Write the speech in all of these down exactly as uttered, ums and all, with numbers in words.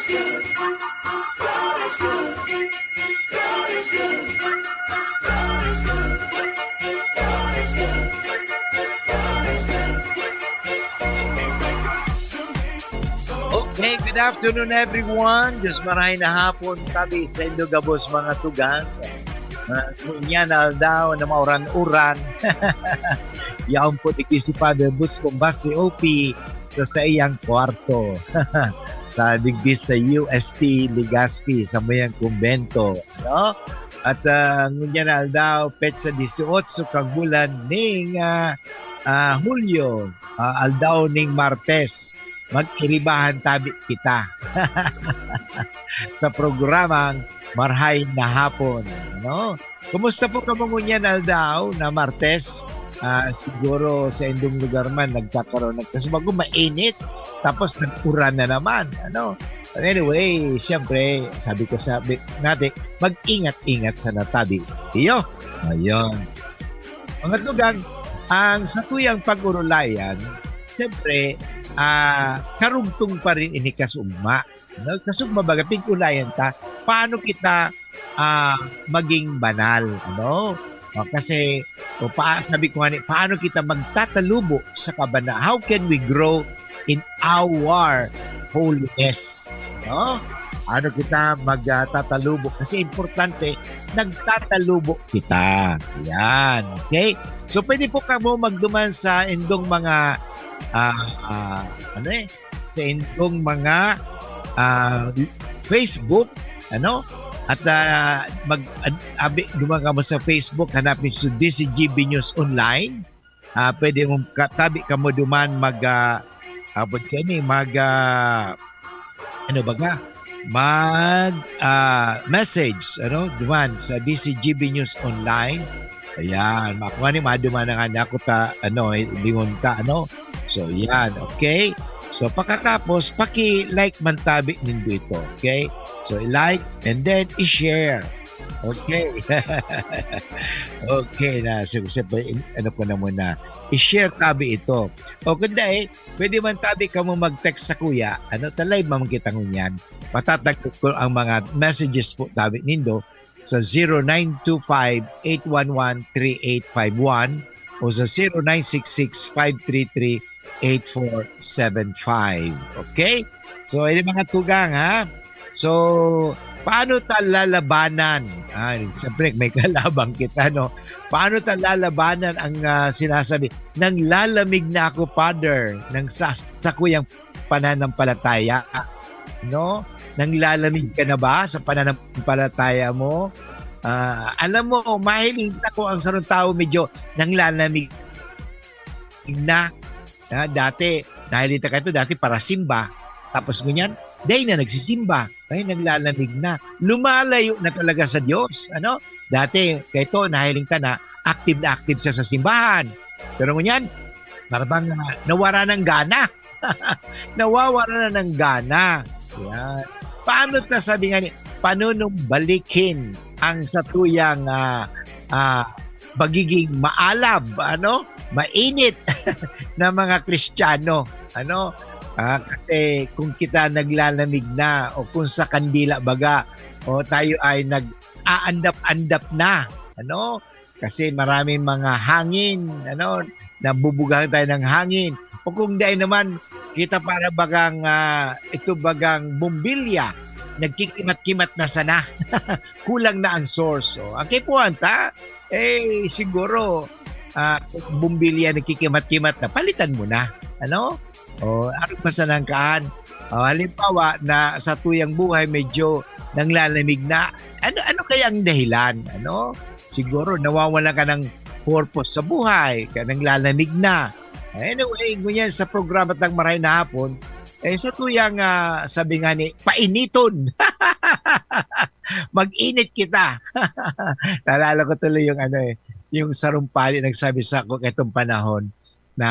Okay, good afternoon, everyone. Diyos marahay na hapon kami sa indo gabos, mga tugang. Uh, yan aldaw na mauran-uran. Yaon po digdi si Father Boots Bombas, C O P, sa saiyang kwarto. Sa digdi sa U S T Legazpi, sa mayang kumbento. No? At uh, ngunyan na aldaw, petsa dieciocho kang bulan ning uh, uh, Hulyo, uh, aldaw ning Martes, mag-iribahan tabi kita sa programang Marhay na Hapon. No? Kumusta po kamo ngunyan aldaw na Martes? Ah, siguro sa indong lugar man nagkakaroon ng, kasi bago mainit, tapos nag-uran na naman, ano? But anyway, siyempre, sabi ko sa bi-, natin, mag-ingat-ingat sa natabi. Iyo, ayun. Mga tugang, ang satuyang pag-urulayan, siyempre, ah, karugtong pa rin ini kasugma. No? Kasugma baga, pig-ulayan ta, paano kita ah, maging banal, ano? O, kasi, o pa, sabi ko nga ni, paano kita magtatalubo sa kabana-, how can we grow in our holiness? No? Paano kita magtatalubo? Kasi importante, nagtatalubo kita. Yan. Okay? So, pwede po kamo magduman sa indong mga, ah, ah, ano eh, sa indong mga, ah, Facebook, ano? At, ah, mag-, ad-, abi, duman kamo sa Facebook, hanapin sa D C G B News Online. Ah, pwede mong ka-, tabi kamo duman mag, ah, abot ka ni, mag, ah, ano baga? Mag, ah, message, ano? Duman sa D C G B News Online. Ayan, makuha ni, maduman na nga niya ako ta, ano, eh, lingon ta, ano? So, yan, okay? So, pakatapos, paki-like man tabi nindo ito, okay? So, i-like and then i-share. Okay. Okay na. So, siyempre, in-, ano ko na muna. I-share tabi ito. O kundi, pwede man tabi kamo mag-text sa kuya. Ano, ta live man kita ngunyan. Matatagpo ko ang mga messages po tabi nindo sa zero nine two five, eight one one, three eight five one o sa zero nine six six, five three three, eight four seven five. Okay? So, ini mga tugang, ha? So, paano ta lalabanan? Ah, siyempre, may kalabang kita, no? Paano ta lalabanan ang, ah, sinasabi, "Nanglalamig na ako, Father, ng sa-, sakuyang pananampalataya." No? Nanglalamig ka na ba sa pananampalataya mo? Ah, alam mo, mahiling ako ang sarong tao medyo nanglalamig na. Ah, dati, nahiling ta kaito, dati parasimba. Tapos ngunyan, dai na nagsisimba. Ay, nanglalamig na. Lumalayo na talaga sa Diyos. Ano? Dati, kaito, nahiling ta na active na active siya sa simbahan. Pero ngunyan, parang, ah, nawara ng gana. Nawawara na ng gana. Yan. Paano ta, sabi nga ni, panunumbalikin ang satuyang, ah, ah, pagiging maalab, ano, mainit na mga Kristiyano, ano? Ah, kasi kung kita naglalamig na o kung sa kandila baga, o tayo ay nag-aandap-andap na, ano? Kasi maraming mga hangin, ano, nabubugahan tayo ng hangin. O kung dai naman, kita para bagang, ah, ito bagang bombilya, nagkikimat-kimat na sana. Kulang na ang source. O, ang kaipuhan ta, eh, siguro, ah, bombilya nagkikimat-kimat na, palitan mo na. Ano? O, ano pa sanang kaan? O, halimbawa na sa tuyang buhay, medyo nanglalamig na. Ano, ano kaya ang dahilan? Ano? Siguro, nawawala ka ng purpose sa buhay, ka nanglalamig na. Anyway, ngunyan sa programa tang Maray na Hapon, eh, sa tuyang, ah, sabi nga ni, painiton. Mag-init kita. Naalala ko tuloy yung ano eh, yung sarong pali nagsabi sa ako katong panahon na,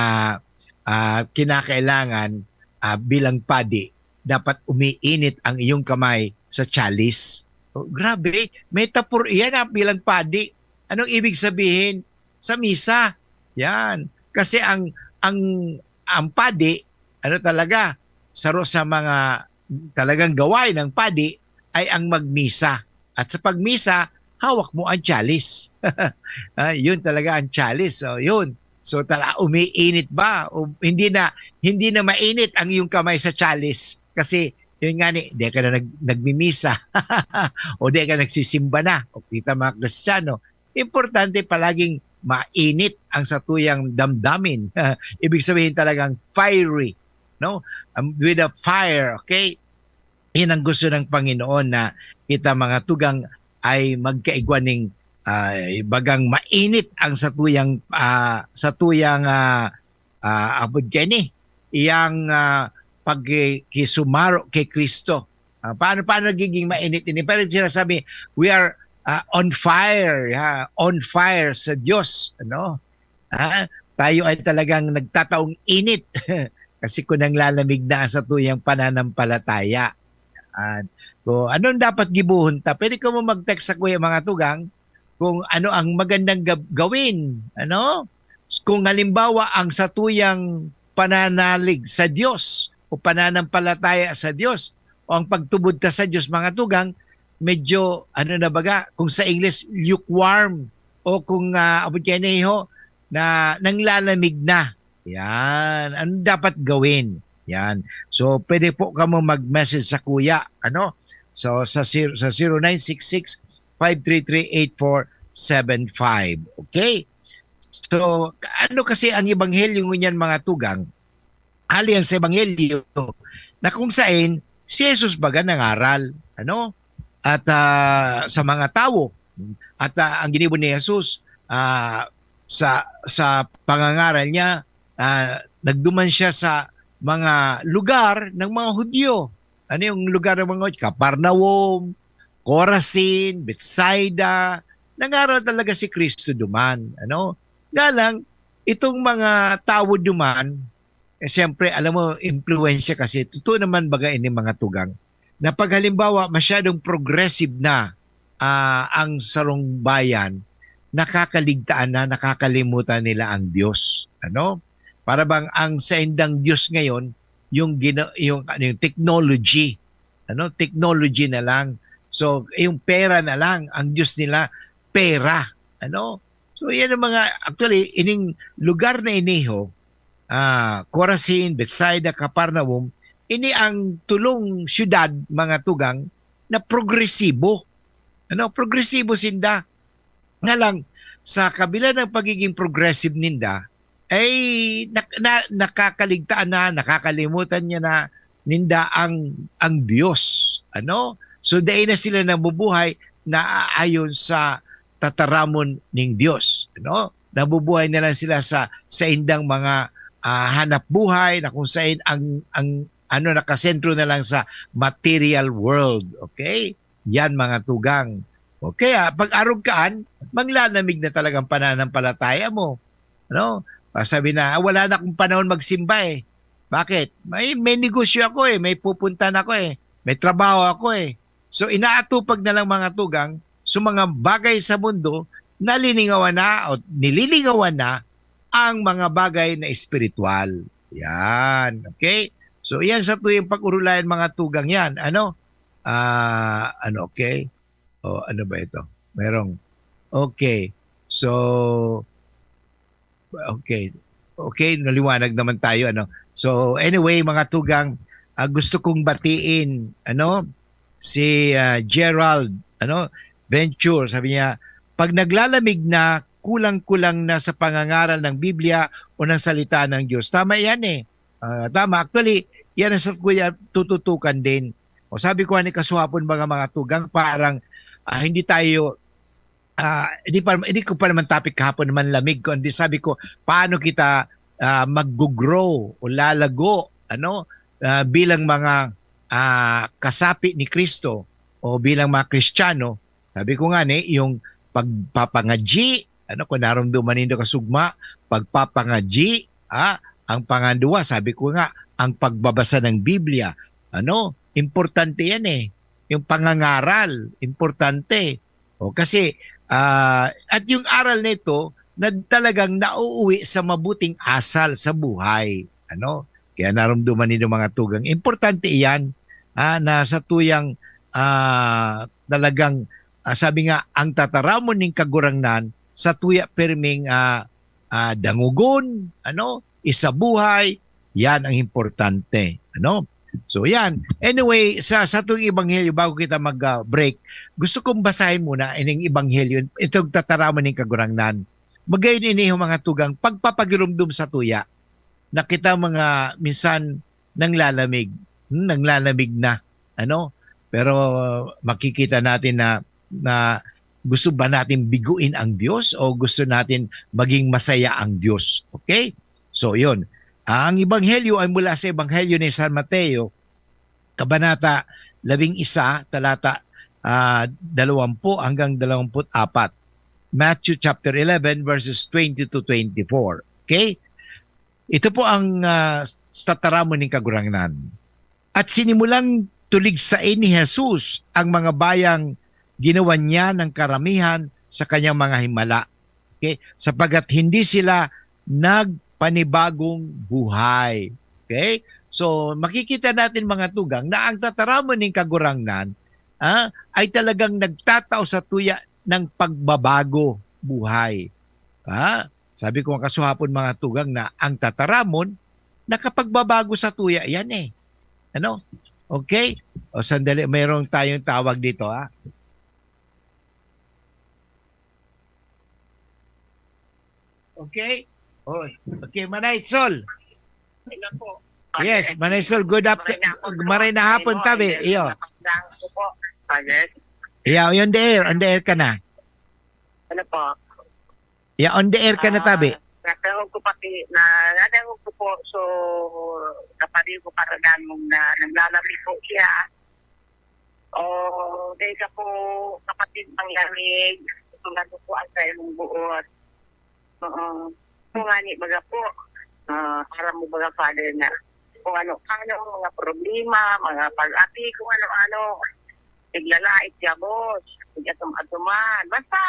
ah, kinakailangan, ah, bilang padi, dapat umiinit ang iyong kamay sa chalice. Oh, grabe, metaphor iyan, ah, bilang padi. Anong ibig sabihin? Sa misa. Yan. Kasi ang, ang, ang padi, ano talaga, saro sa mga talagang gawain ng padi ay ang magmisa. At sa pagmisa, hawak mo ang chalice. Ah, yun talaga ang chalice. So, yun. So, tala, umiinit ba? O, hindi na, hindi na mainit ang iyong kamay sa chalice. Kasi, yun nga ni, di ka na nag, nagmimisa. O di ka nagsisimba na. O kita mga Kristiyano. Importante palaging mainit ang satuyang damdamin. Ibig sabihin talagang fiery, no? Um, with a fire, okay? Yan ang gusto ng Panginoon na kita mga tugang ay magkaigwa ning, ah, bagang mainit ang satuyang, ah, satuyang, ah, ah, apod kani, iyang, ah, pagkisumaro kay Kristo. Ah, paano, paano nagiging mainit ini? Parang sinasabi, we are, ah, on fire, ha? On fire sa Diyos, ano? Ha? Tayo ay talagang nagtataong init kasi kung nanglalamig na ang satuyang pananampalataya. Yan. So, anong dapat gibohon ta? Pwede kamo mag-text sa Kuya Mga Tugang kung ano ang magandang gab-, gawin, ano? Kung halimbawa ang satuyang pananalig sa Diyos o pananampalataya sa Diyos o ang pagtubod ta sa Diyos, mga tugang, medyo, ano na baga, kung sa English, lukewarm, o kung, ah, abot kayo na iho, na nanglalamig na. Yan. Ano dapat gawin? Yan. So, pwede po kamo mag-message sa Kuya, ano? So, sa zero, sa zero nine six six, five three three, eight four seven five. Okay? So, ano kasi ang ebanghelyo ngunyan, mga tugang? Hali yan sa ebanghelyo na kung saen si Jesus baga nangaral, ano? At, ah, sa mga tawo. At, ah, ang ginibo ni Jesus, ah, sa, sa pangangaral niya, ah, nagduman siya sa mga lugar ng mga Hudyo. Ano yung lugar ng mga Hudyo? Capernaum, Corazin, Bethsaida. Nangaral talaga si Kristo duman, ano? Nga lang, itong mga tawo duman, eh, siyempre, alam mo, impluwensya kasi, totoo naman baga ini, mga tugang, na pag halimbawa, masyadong progressive na, ah, ang sarong bayan, nakakaligtaan na, nakakalimutan nila ang Diyos. Ano? Para bang ang saindang Diyos ngayon, yung gina-, yung, ano, yung technology. Ano? Technology na lang. So, yung pera na lang, ang Diyos nila, pera. Ano? So, yan ang mga, actually, ining lugar na iniho, ah, Corazin, Bethsaida, Capernaum, ini ang tulong syudad, mga tugang, na progresibo. Ano? Progresibo sinda. Nga lang, sa kabila ng pagiging progressive ninda, ay nak-, na, nakakaligtaan na, nakakalimutan niya na ninda ang, ang Diyos. Ano? So, dai na sila nabubuhay na aayon sa tataramon ning Diyos. Ano? Nabubuhay na lang sila sa, sa indang mga, ah, hanap buhay na kung saan ang, ang ano, nakasentro na lang sa material world. Okay? Yan, mga tugang. O kaya, pag arog kaan, manglalamig na talagang pananampalataya mo. Ano? Ah, sabi na, "Ah, wala na akong panahon magsimba eh." Bakit? "May, may negosyo ako eh, may pupuntan ako eh, may trabaho ako eh." So, inaatupag na lang, mga tugang, sa mga bagay sa mundo, nalilingawan na o nililingawan na ang mga bagay na espiritual. Yan. Okay? So, yan sa tuyang pag-urulayan, mga tugang yan. Ano? Ah, ano, okay? O, ano ba ito? Merong, okay. So, okay. Okay, naliwanag naman tayo, ano? So, anyway, mga tugang, ah, gusto kong batiin, ano, si, ah, Gerald, ano, Venture, sabi niya, "Pag naglalamig na, kulang-kulang na sa pangangaral ng Biblia o ng salita ng Diyos." Tama yan eh. Ah, tama. Actually, yan ang sa kuya tututukan din. O sabi ko nga ni kasuhapon, mga, mga tugang, parang, ah, hindi tayo, ah, hindi pa, hindi ko pa naman topic kahapon naman lamig, kundi sabi ko, paano kita, ah, mag-grow o lalago, ano, ah, bilang mga, ah, kasapi ni Kristo o bilang mga Kristiyano. Sabi ko nga ni, yung pagpapangadyi, ano, kung narumduman nindo kasugma, pagpapangadyi, ah, ang panganduwa, sabi ko nga, ang pagbabasa ng Biblia. Ano, importante yan eh. Yung pangangaral, importante. O, kasi, ah, at yung aral na ito, na talagang nauuwi sa mabuting asal sa buhay. Ano? Kaya narumduman nindo, mga tugang, importante iyan. ah, na satuyang, ah, talagang, ah, sabi nga, ang tataramon nin Kagurangnan, satuya pirming, ah, ah, dangogon, ano, isabuhay, yan ang importante, ano? So, yan. Anyway, sa, satong ebanghelyo, bago kita mag, ah, break, gusto kong basahin muna ining ebanghelyo, itong tataramon nin Kagurangnan. Magayon ini yung mga tugang pagpapagirumdom satuya na kita mga minsan nanglalamig, hmm, nanglalamig na, ano? Pero makikita natin na, na gusto ba natin biguin ang Diyos o gusto natin maging masaya ang Diyos? Okay? So, yun. Ang ebanghelyo ay mula sa ebanghelyo ni San Mateo, kabanata labing isa, talata, ah, dalawampu hanggang dalawampu't apat. Matthew chapter eleven, verses twenty to twenty-four. Okay? Ito po ang, ah, tataramon nin Kagurangnan. At sinimulang tuligsain ni Jesus ang mga bayang ginawa niya ng karamihan sa kanyang mga himala. Okay? Sapagkat hindi sila nagpanibagong buhay. Okay? So, makikita natin, mga tugang, na ang tataramon nin Kagurangnan, ah, ay talagang nagtatao satuya ng pagbabago buhay. Ah, sabi ko nga kasuhapon, mga tugang, na ang tataramon, nakapagbabago satuya yan eh. Ano? Okay? O, sandali, mayroon tayong tawag dito, ha? Okay? Oy, okay, Manay Sol. Hello po. Yes, Manay Sol, good after-, maray na hapon, tabi. Iyo. Iyo, on the air, on the air ka na. Ano po? Yeah, on the air ka na, tabi. Ah, nadangog ko pati, na, nadangog ko po, so, kapatid ko para danong na naglalami po siya. O, dahil ka po, kapatid, ang lamig, tulad ko po ang kaya mong buot. Oo. Kung nga ni, baga po, ah, aram mo, baga, Father, na kung ano-ano, mga problema, mga pag-api, kung ano-ano, naglalait ka, boss, nag-atum-atuman. Basta,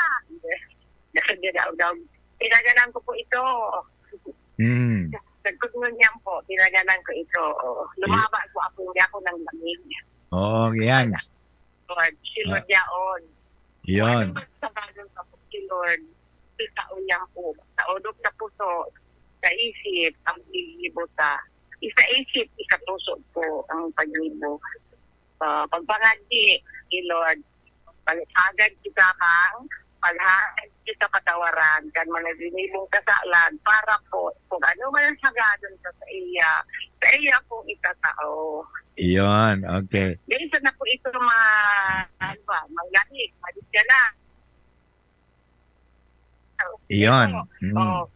nagkagadaw-daw. Pinaganan ko po ito. Mm. Nagkugno niyan po, pinaganan ko ito. Oo. Lumaba po ako, hindi ako nang lamig. Oo, yan. Lord, si Lord yaon. Yun. Ano ba sa bagay sa si Lord? Sa tao niya po. Sa odok, sa puso, sa isip, ang paglibota. Sa isip, sa puso po ang paglibo. Ah, pagpangadi, si Lord, pag-agad kita kang, paghagad kita katawaran, kan mga ginibong kasalan, para po, kung ano man ang hagadon ka sa iya, sa iya pong itatao. Iyon, okay. Dahil sa na po ito ma-, ano ba, manglahi, madisya na. Iyon. Mm. Oh,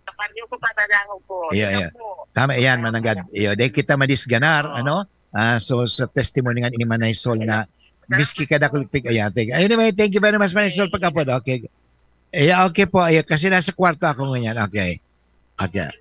kaparyo ko, patadango ko. Iya, iya. Tama, iyan, mananggad. Iyo, dahil kita madisganar, ano? Ah, so, sa testimony nga ni Manay Sol na miski kadakul pig-ayateg. Anyway, thank you very much, Manay Sol, pagkapod. Okay. Iya, okay po. Iya, kasi nasa kwarto ako ngayon. Okay. Okay.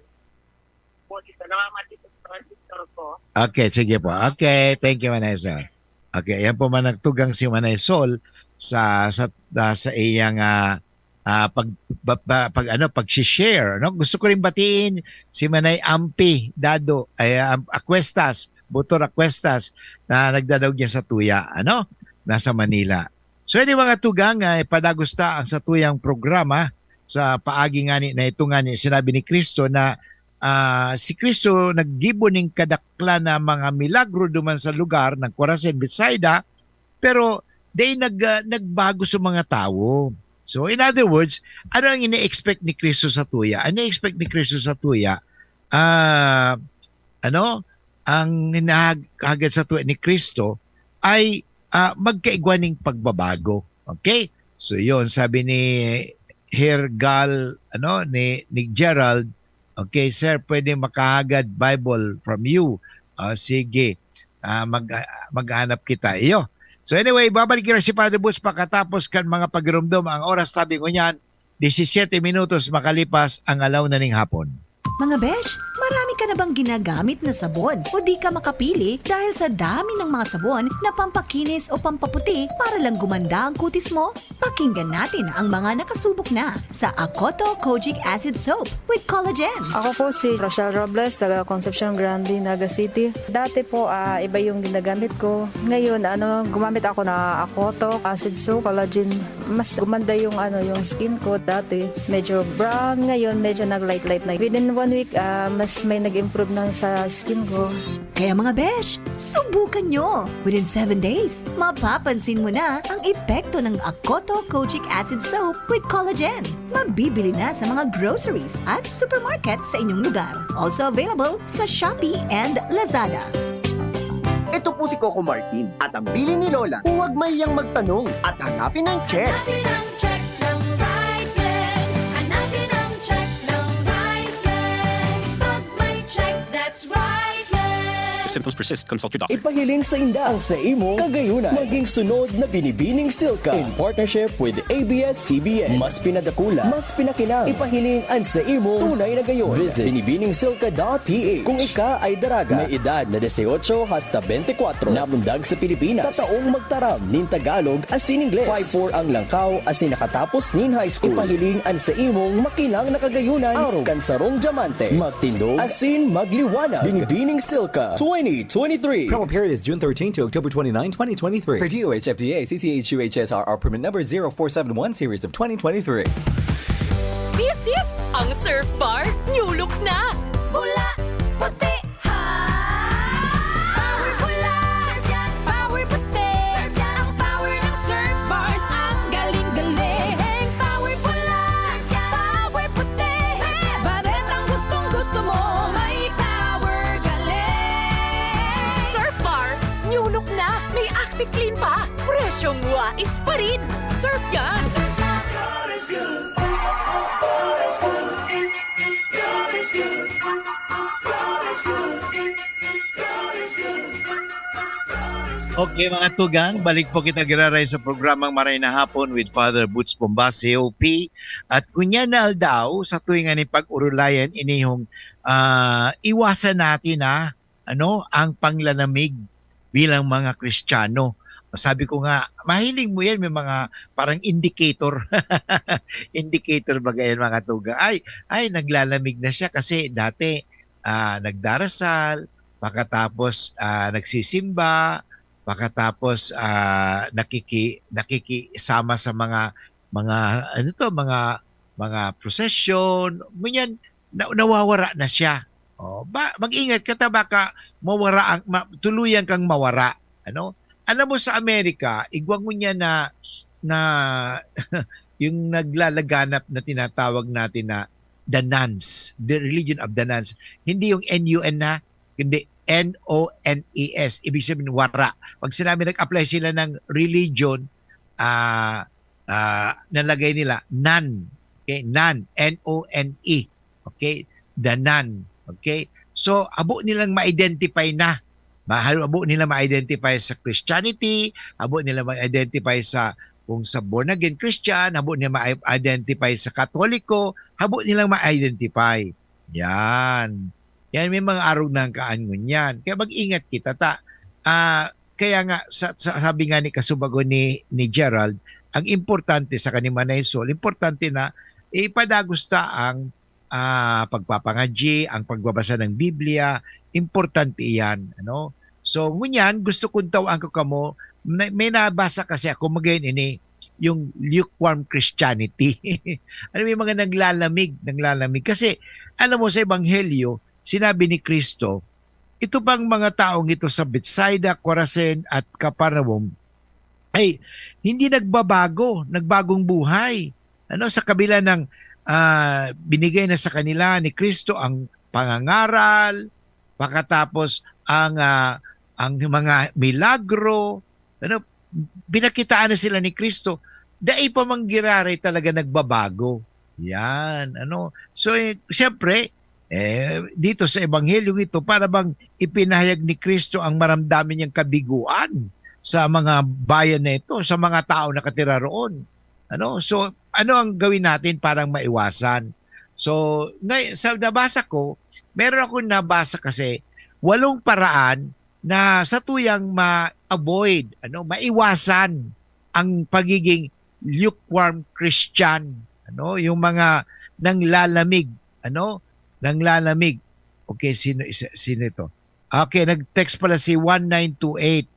Po, salamat dito sa pastor ko. Okay, sige po. Okay, thank you, Manay Sol. Okay, ayan po, managtugang si Manay Sol sa, sa, ah, sa iyang, ah, ah, pag, ba, ba, pag, ano, pag-share, no? Gusto ko rin batiin si Manay Ampi Dado, ay, ah, Acuestas, Butor Acuestas, na nagdadaog niya sa tuya, ano? Nasa Manila. So, yan yung mga tugang, ah, ipadagusta ang sa tuyang programa sa paagi ngani na ito ngani sinabi ni Kristo na, ah, si Kristo naggibo ning kadaklan na mga milagro duman sa lugar ng Corazon, Bethsaida, pero dai nag-, ah, nagbago sa mga tawo. So, in other words, ano ang ini-expect ni Kristo sa tuya? Ang ini-expect ni Kristo sa tuya, ah, ano, ang hinahag-, hagad sa tuya ni Kristo ay, ah, magkaigwa ning pagbabago. Okay? So, yun, sabi ni Hergal, ano, ni, ni Gerald, "Okay, sir, pwede makahagad Bible from you?" Ah, sige. Ah, mag-, ah, maghanap kita. Iyo. So, anyway, babalik kita si Father Boots pakatapos kan mga pagirumdom. Ang oras, tabi ko niyan, disisiyete minutos makalipas ang alaw na ning hapon. Mga besh, marami ka na bang ginagamit na sabon o di ka makapili dahil sa dami ng mga sabon na pampakinis o pampaputi para lang gumanda ang kutis mo? Pakinggan natin ang mga nakasubok na sa Akoto Kojic Acid Soap with Collagen. Ako po si Rochelle Robles, taga Concepcion Grande, Naga City. Dati po, ah, iba yung ginagamit ko. Ngayon, ano, gumamit ako na Akoto, acid soap, collagen. Mas gumanda yung, ano, yung skin ko. Dati, medyo brown. Ngayon, medyo nag-light-light na. Within one week, ah, mas may nag-improve na sa skin ko. Kaya mga besh, subukan nyo! Within seven days, mapapansin mo na ang epekto ng Akoto Kojic Acid Soap with Collagen. Mabibili na sa mga groceries at supermarket sa inyong lugar. Also available sa Shopee and Lazada. Ito po si Coco Martin at ang bilin ni Lola. Huwag mahiyang magtanong at hanapin ang check. Hanapin ang check ng Brightland. Hanapin ang check ng Brightland. Pag may check, that's Brightland. If symptoms persist, consult your doctor. Ipahiling sa inda ang sa imong kagayunan. Maging sunod na Binibining Silka in partnership with A B S C B N. Mas pinadakula, mas pinakinang. Ipahiling ang sa imong tunay na gayon. Visit binibiningsilka.ph. Kung ika ay daraga, may edad na dieciocho hasta twenty-four, namundag sa Pilipinas, tataong magtaram nin Tagalog asin Ingles. Five four ang langkaw asin nakatapos nin high school. Ipahiling ang sa imong makinang na kagayunan. Arog kan sarong diamante. Magtindog asin magliwanag. Binibining Silka twenty twenty-three. Promo period is June thirteen to October twenty-nine, twenty twenty-three. Per D O H F D A, C C H U H S R R permit number zero four seven one series of twenty twenty-three. This is ang Surf Bar New Look na! Pula, puti, ha! Power pula! Surf yan! Power puti! Surf yan! Ang power ng Surf Bars, ang galing-galing! Power pula! Surf yan! Power puti! Surf yan! Baretang gustong-gusto mo, may power galing! Surf Bar New Look na! May Active Clean pa! Presyong wais pa rin! Surf yan! Okay, mga tugang, balik po kita giraray sa programang Maray na Hapon with Father Boots Bomba, C O P. At kunya na aldaw, sa tuwing ani pag-urulayan inihong ah, iwasan natin ah, ano, ang panglalamig bilang mga Kristiyano. Sabi ko nga, mahiling mo yan, may mga parang indicator. Indicator baga yan, mga tugang. Ay, ay, naglalamig na siya kasi dati ah, nagdarasal, pagkatapos ah, nagsisimba, pagkatapos ah, nakiki nakikisama sa mga mga ano to, mga mga prosesyon, ngunyan na, nawawara na siya. Oh, ba, mag-ingat ka ta baka mawara ang ma, tuluyan kang mawara, ano? Alam mo sa Amerika, igwa ngunyan na na yung naglalaganap na tinatawag natin na the nuns, the religion of the nuns. Hindi yung N U N na, kundi N O N E S. Ibig sabihin, wara. Pag sinabi nag-apply sila ng religion, ah, ah, nalagay nila, none. Okay? None. N O N E. Okay? The none. Okay? So, abo nilang ma-identify na. Mahal, abo nila ma-identify sa Christianity, abo nila ma-identify sa kung sa born again Christian, habo nila ma-identify sa Katoliko, habo nilang ma-identify. Yan. Yan, may mga arog na ang kaan ngunyan. Kaya mag-ingat kita ta. Ah, kaya nga, sa, sa, sabi nga ni kasubago ni, ni Gerald, ang importante sa kanimanay soul, importante na ipadagos ta ang ah, pagpapangadyi, ang pagbabasa ng Biblia, importante iyan, ano? So, ngunyan, gusto kong tawaan ko kamo, na, may nabasa kasi ako, magayon ini, yung lukewarm Christianity. Ano, may mga naglalamig, naglalamig. Kasi, alam mo, sa Ebanghelyo, sinabi ni Kristo, ito bang mga taong ito sa Bethsaida, Corazin, at Capernaum, ay hindi nagbabago, nagbagong buhay. Ano, sa kabila ng ah, binigay na sa kanila ni Kristo ang pangangaral, pagkatapos ang ah, ang mga milagro, ano, pinakitaan na sila ni Kristo. Dai pa man giraray talaga nagbabago. Yan, ano. So, eh, siyempre, eh, dito sa Ebanghelyong ito, para bang ipinahayag ni Kristo ang maramdamin niyang kabiguan sa mga bayan na ito, sa mga tao na katira roon. Ano? So, ano ang gawin natin para maiwasan? So, ngay-, sa nabasa ko, meron akong nabasa kasi walong paraan na sa tuyang ma-avoid, ano, maiwasan ang pagiging lukewarm Christian, ano, yung mga nanglalamig, ano, nanglalamig. Okay, sino isa, sino ito? Okay, nag-text pala si one nine two eight.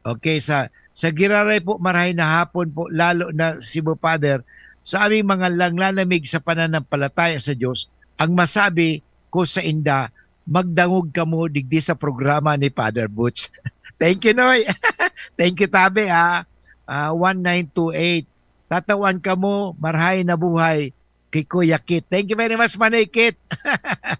Okay, sa, sa Giraray po, marahay na hapon po, lalo na si Bo Father, sa aming mga nanglalamig sa pananampalataya sa Diyos, ang masabi ko sa inda, magdangog kamo digdi sa programa ni Father Butch. Thank you, Noy. Thank you, Tabe, ha. Ah, one nine two eight. Tatawan kamo, marahay na buhay kay Kuya Kit. Thank you very much, Manoy Kit.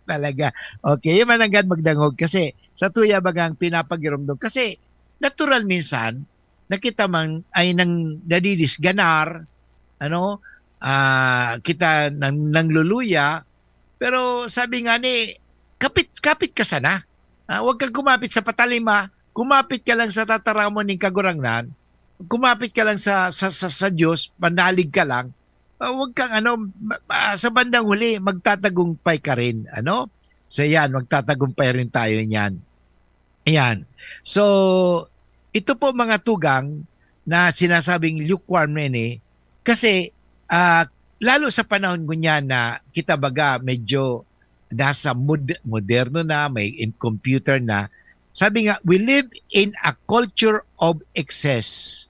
Talaga. Okay, yung mananggad magdangog kasi sa tuya bagang pinapagiromdom. Kasi natural minsan, na kita man ay nang nadidisganar, ano, ah, kita nang, nangluluya, pero sabi nga ni, kapit, kapit ka sana. Ah, huwag kang kumapit sa patalima, kumapit ka lang sa tataramon ning Kagurangnan, kumapit ka lang sa, sa, sa, sa Diyos, manalig ka lang. Ah, huwag kang ano, ma-, ma-, sa bandang huli, magtatagumpay ka rin, ano? So yan, magtatagumpay rin tayo niyan. Ayan. So, ito po mga tugang na sinasabing lukewarm na ini, kasi, ah, lalo sa panahon ngunyan na kita baga medyo nasa mod-, moderno na, may in-, computer na. Sabi nga, "We live in a culture of excess."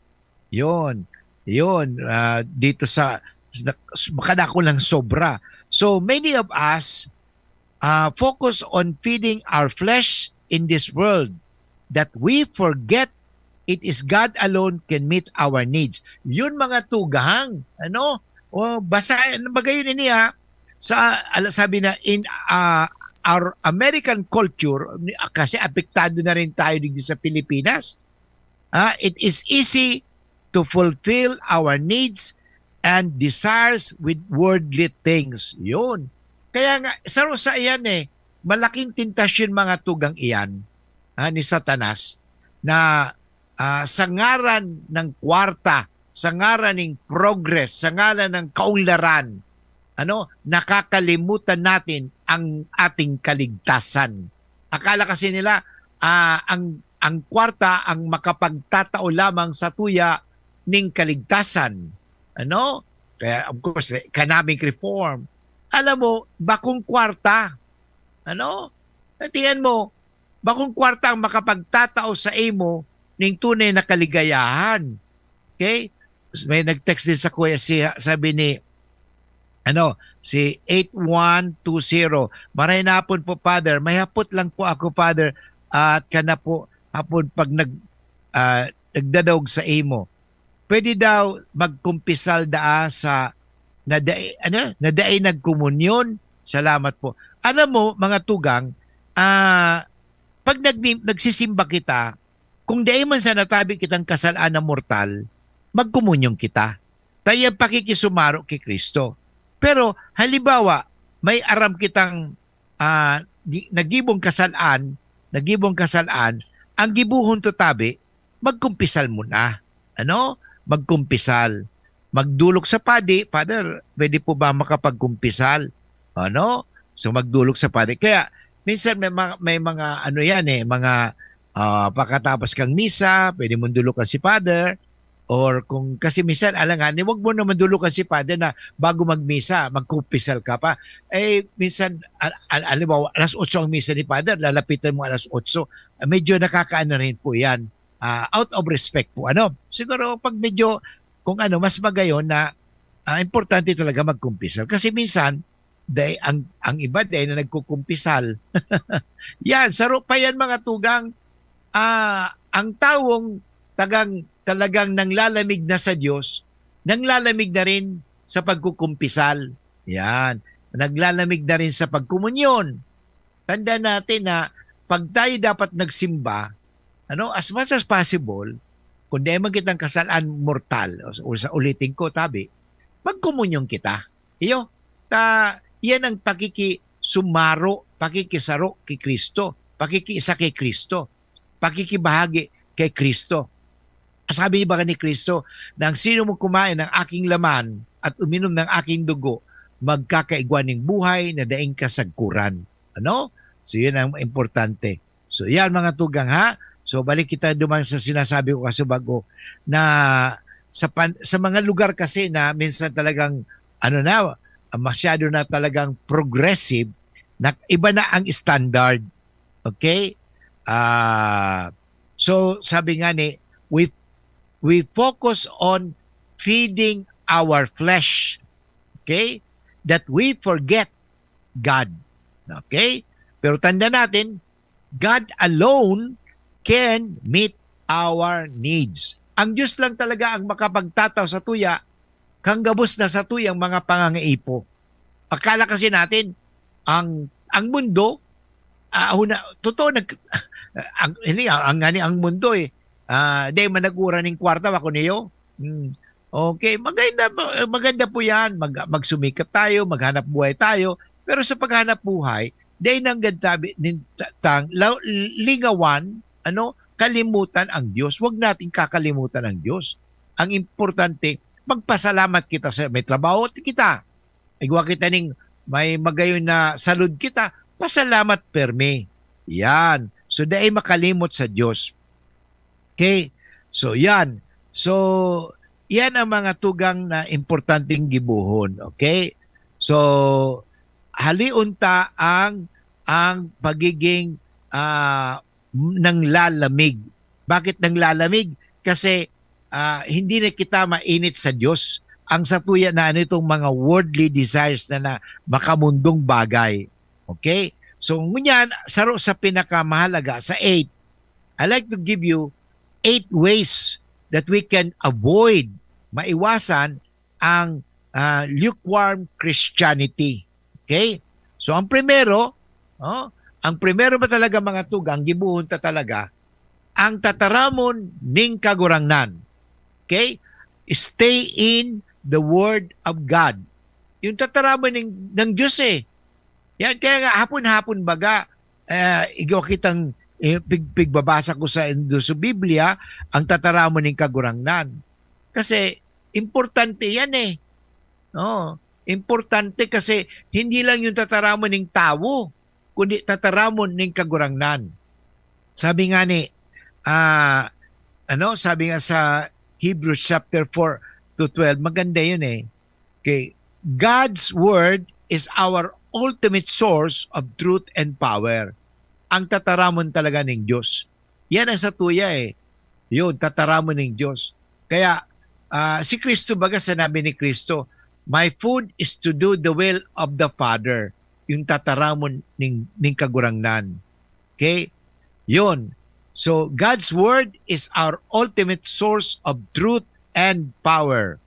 Yun. Yun, ah, dito sa, sa, makadako lang sobra. So, many of us, ah, focus on feeding our flesh in this world that we forget it is God alone can meet our needs. Yun mga tugang, ano? O, basa, ano ba gayon ini, ha? Sa, ala, sabi na, in, ah, our American culture, ni-, kasi apektado na rin tayo digdi sa Pilipinas. Ah, it is easy to fulfill our needs and desires with worldly things. Yun. Kaya nga, saro sa iyan eh, malaking tentasyon mga tugang iyan, ah, ni Satanas na, ah, sa ngaran ng kwarta, sa ngaran ng progress, sa ngaran ng kaunlaran, ano, nakakalimutan natin ang ating kaligtasan. Akala kasi nila, ah, ang, ang kwarta ang makapagtatao lamang sa tuya ning kaligtasan. Ano? Kaya, of course, economic reform. Alam mo, bakong kwarta. Ano? Tingnan mo, bakong kwarta ang makapagtatao sa imo ning tunay na kaligayahan. Okay? May nag-text din sa kuya, si, sabi ni, ano, si eight one two zero. "Maray na hapon po, Father. May hapot lang po ako, Father. At kana po, hapon pag nag, ah, nagdadawog sa imo. Pwede daw magkumpisal daa sa nadai, ano, nadai nagkomunyon? Salamat po." Alam mo, mga tugang, ah, pag nagmi-, nagsisimba kita, kung dai man sa natabi kitang kasalaan na mortal, magkomunyon kita. Tayo ang pakikisumaro ki Cristo. Pero, halimbawa, may aram kitang, ah, gi-, nagibong kasalaan, nagibong kasalaan, ang gibohon to tabi, magkumpisal muna. Ano? Magkumpisal. Magdolok sa padi, "Father, pwede po ba makapagkumpisal?" Ano? So, magdolok sa padi. Kaya, minsan may mga, may mga ano yan eh, mga, ah, pagkatapos kang misa, pwede mong dolokan si Father. Or kung, kasi minsan, alanganin, wag mo naman dolokan si Father na bago magmisa, magkumpisal ka pa. Eh, minsan, al-, al-, halimbawa, alas otso ang misa ni Father, lalapitan mo alas otso. Ah, medyo nakakaano rin po yan. Ah, out of respect po, ano? Siguro, pag medyo, kung ano, mas magayon na, ah, importante talaga magkumpisal. Kasi minsan, dai, ang, ang iba dai na nagkukumpisal. Yan, saro pa yan, mga tugang. Ah, ang tawong tagang, talagang nanglalamig na sa Diyos, nanglalamig na rin sa pagkukumpisal. Yan, naglalamig na rin sa pagkomunyon. Tandaan natin na pag tayo dapat nagsimba, ano, as much as possible, kung dai man kitang kasalaan mortal, o, o sa ulitin ko, tabi, magkomunyon kita. Iyo, ta, yan ang pakikisumaro, pakikisaro ki Cristo, pakikiisa ki Cristo, pakikibahagi ki Cristo. Sabi baga ni Cristo, "Ang sino mang kumain ng aking laman at uminom ng aking dugo, magkakaigwa ning buhay na daing kasagkoran. Ano? So, yun ang importante. So, yan, mga tugang, ha? So, balik kita duman sa sinasabi ko kaso bago, na sa pan-, sa mga lugar kasi na minsan talagang, ano na, masyado na talagang progressive, na iba na ang standard. Okay? Ah, so, sabi nga ni, we, we focus on feeding our flesh. Okay? That we forget God. Okay? Pero tanda natin, God alone can meet our needs. Ang Diyos lang talaga ang makapagtataw sa tuya, kan gabos na sa tuyang mga pangangaipo. Akala kasi natin, ang, ang mundo, ah, huna-, totoo, nag-, ang, hindi, ang, ang, ngani ang mundo eh, ah, dai man nag-ura ning kwarta, bako niyo? Hmm. Okay, maganda, maganda po yan. Mag-, magsumikap tayo, maghanap buhay tayo. Pero sa paghanap buhay, dai nanggad tabi, nin, ta-, tang, law-, lingawan, ano, kalimutan ang Diyos. Huwag nating kakalimutan ang Diyos. Ang importante, magpasalamat kita sa may trabaho kita. Igwa kita ning may magayon na salud kita, pasalamat permi. Yan. So, dai makalimot sa Diyos. Okay? So, yan. So, yan ang mga tugang na importanteng gibohon. Okay? So, halion ta ang, ang pagiging, ah, nanglalamig. Bakit nanglalamig? Kasi, ah, hindi na kita mainit sa Diyos. Ang satuya na nitong mga worldly desires na, na makamundong bagay. Okay? So, ngunyan, saro sa pinakamahalaga, sa eight, I like to give you eight ways that we can avoid, maiwasan ang, ah, lukewarm Christianity. Okay? So, ang primero, oh, ang primero ba talaga, mga tugang, gibohon ta talaga, ang tataramon ning Kagurangnan. Okay? Stay in the Word of God. Yung tataramon ning, ng Diyos eh. Yan, kaya nga, hapon-hapon baga, eh, igwa kitang, eh, pig-, pigbabasa ko sa, sa Biblia, ang tataramon ning Kagurangnan. Kasi, importante yan eh. No? Importante kasi hindi lang yung tataramon ning tawo, kundi tataramon ning Kagurangnan. Sabi nga ni, ah, ano, sabi nga sa Hebrews chapter four to twelve, maganda yun eh. Okay, God's word is our ultimate source of truth and power. Ang tataramon talaga ning Diyos. Yan ang satuya eh. Yun, tataramon ning Diyos. Kaya, ah, si Kristo, baga sinabi ni Kristo, "My food is to do the will of the Father." Yung tataramon ning, ning Kagurangnan. Okay? Yun. So, God's word is our ultimate source of truth and power.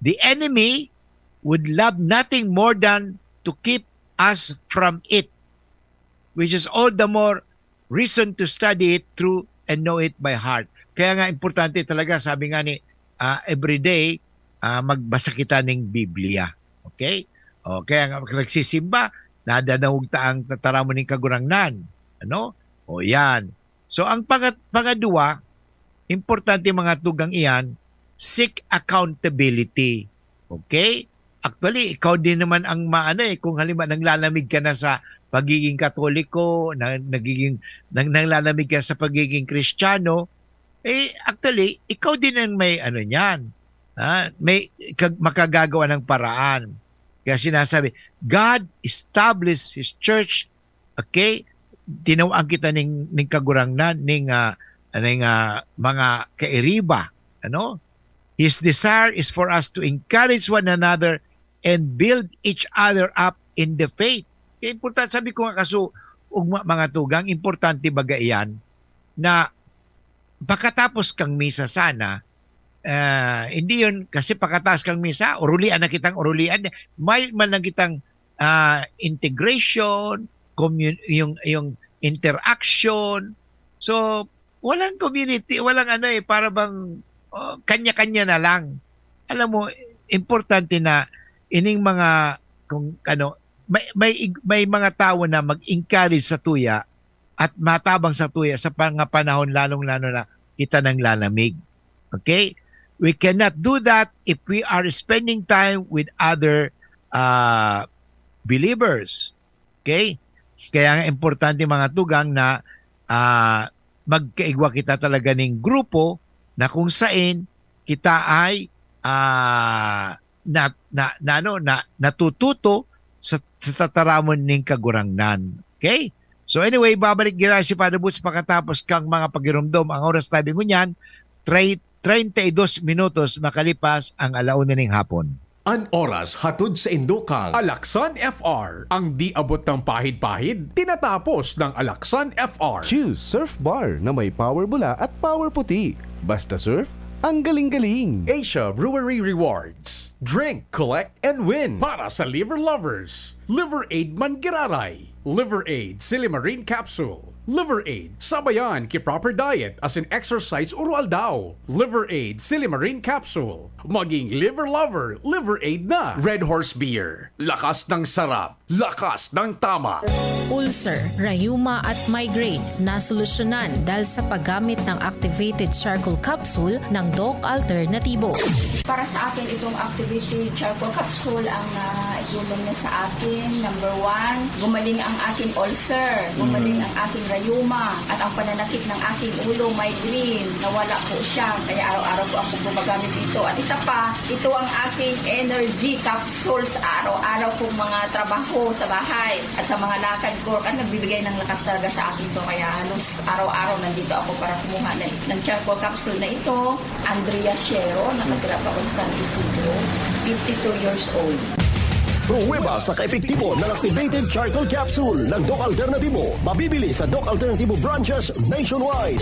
The enemy would love nothing more than to keep us from it, which is all the more reason to study it through and know it by heart. Kaya nga, importante talaga, sabi nga ni, ah, everyday, ah, magbasa kita ning Biblia. Okay? O, kaya nga, nagsisimba, nadadangog ta ang tataramon ning Kagurangnan. Ano? O, yan. So, ang pangat-, pangadwa, importante, mga tugang iyan, seek accountability. Okay? Actually, ikaw din naman ang maano eh, kung halimbawa nanglalamig ka na sa pagiging Katoliko, na, nagiging, nang, nanglalamig ka sa pagiging Kristiyano, eh, actually, ikaw din ang may ano niyan. Ha? May kag-, makagagawa ng paraan. Kaya sinasabi, "God established His church." Okay? Tinawaan kita ning, ning Kagurangnan, ning, ah, ning, ah, mga kairiba. Ano? "His desire is for us to encourage one another and build each other up in the faith." Kaya importante, sabi ko nga kaso, ugma, mga tugang, importante baga iyan na pakatapos kang misa sana, ah, hindi yun, kasi pakatapos kang misa, urulian na kitang urulian, may man lang kitang, ah, integration, commun-, yung, yung interaction. So, walang community, walang ano eh, para bang, oh, kanya-kanya na lang. Alam mo, importante na ining mga, kung ano, may, may ig-, may mga tawo na mag-encourage sa tuya at matabang sa tuya sa mga panahon, lalong-lalo na kita nanglalamig. Okay? We cannot do that if we are spending time with other, ah, believers. Okay? Kaya nga importante, mga tugang, na, ah, magkaigwa kita talaga ning grupo na kung sain kita ay, ah, na, na, na, ano, na, natututo sa, sa tataramon ning Kagurangnan. Okay? So anyway, babalik gira si Father Boots pakatapos kang mga pagirumdom. Ang oras tabi ngunyan, tre-, treinta y dos minutos makalipas ang ala una ning hapon. An oras hatod sa indukang Alaksan F R. Ang di abot ng pahid-pahid, tinatapos ng Alaksan F R. Choose Surf Bar na may power bula at power puti. Basta surf, ang galing-galing. Asia Brewery Rewards. Drink, collect, and win. Para sa liver lovers, Liver Aid Manggiraray, Liver Aid Silimarin Capsule, Liver Aid, sabayan ki proper diet asin exercise uro-aldaw. Liver Aid Silimarin Capsule. Maging liver lover, Liver Aid na. Red Horse Beer. Lakas ng sarap. Lakas ng tama. Ulcer, rayuma at migraine, nasolusyonan dahil sa paggamit ng activated charcoal capsule ng Doc Alternatibo. Para sa akin, itong activated charcoal capsule ang, ah, itulong niya sa akin. Number one, gumaling ang aking ulcer, gumaling ang aking rayuma, at ang pananakit ng aking ulo, migraine, nawala po siya. Kaya araw-araw po ako gumagamit dito. At isa pa, ito ang aking energy capsules. Araw-araw pong mga trabaho sa bahay at sa mga lakad ko, at nagbibigay ng lakas talaga sa akin to. Kaya halos araw-araw nandito ako para kumuha ng, ng charcoal capsule na ito. Andrea Shero, nakatira pa ako sa San Isidro, fifty-two years old. Pruweba sa kaepektibo ng activated charcoal capsule ng Doc Alternatibo. Mabibili sa Doc Alternatibo branches nationwide.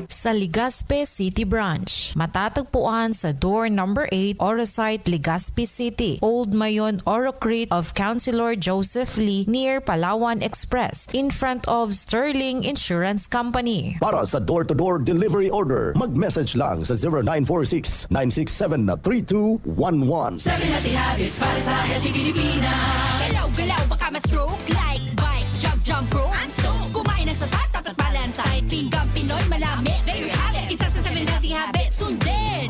Sa Legazpi City Branch, matatagpuan sa door number eight, Oro Site, Legazpi City, Old Mayon, Oro Crete of Councilor Joseph Lee, near Palawan Express, in front of Sterling Insurance Company. Para sa door-to-door delivery order, mag-message lang sa zero nine four six, nine six seven, three two one one. Seven Healthy Habits para sa healthy Pilipinas. Galaw-galaw, baka ma-stroke. Like, bike, jog, jump rope. I'm so. Kumain ng sapat, dapat balansa. Ay, pinggang Pinoy, manami. There you have it. Isa sa seven healthy habits. Sundin.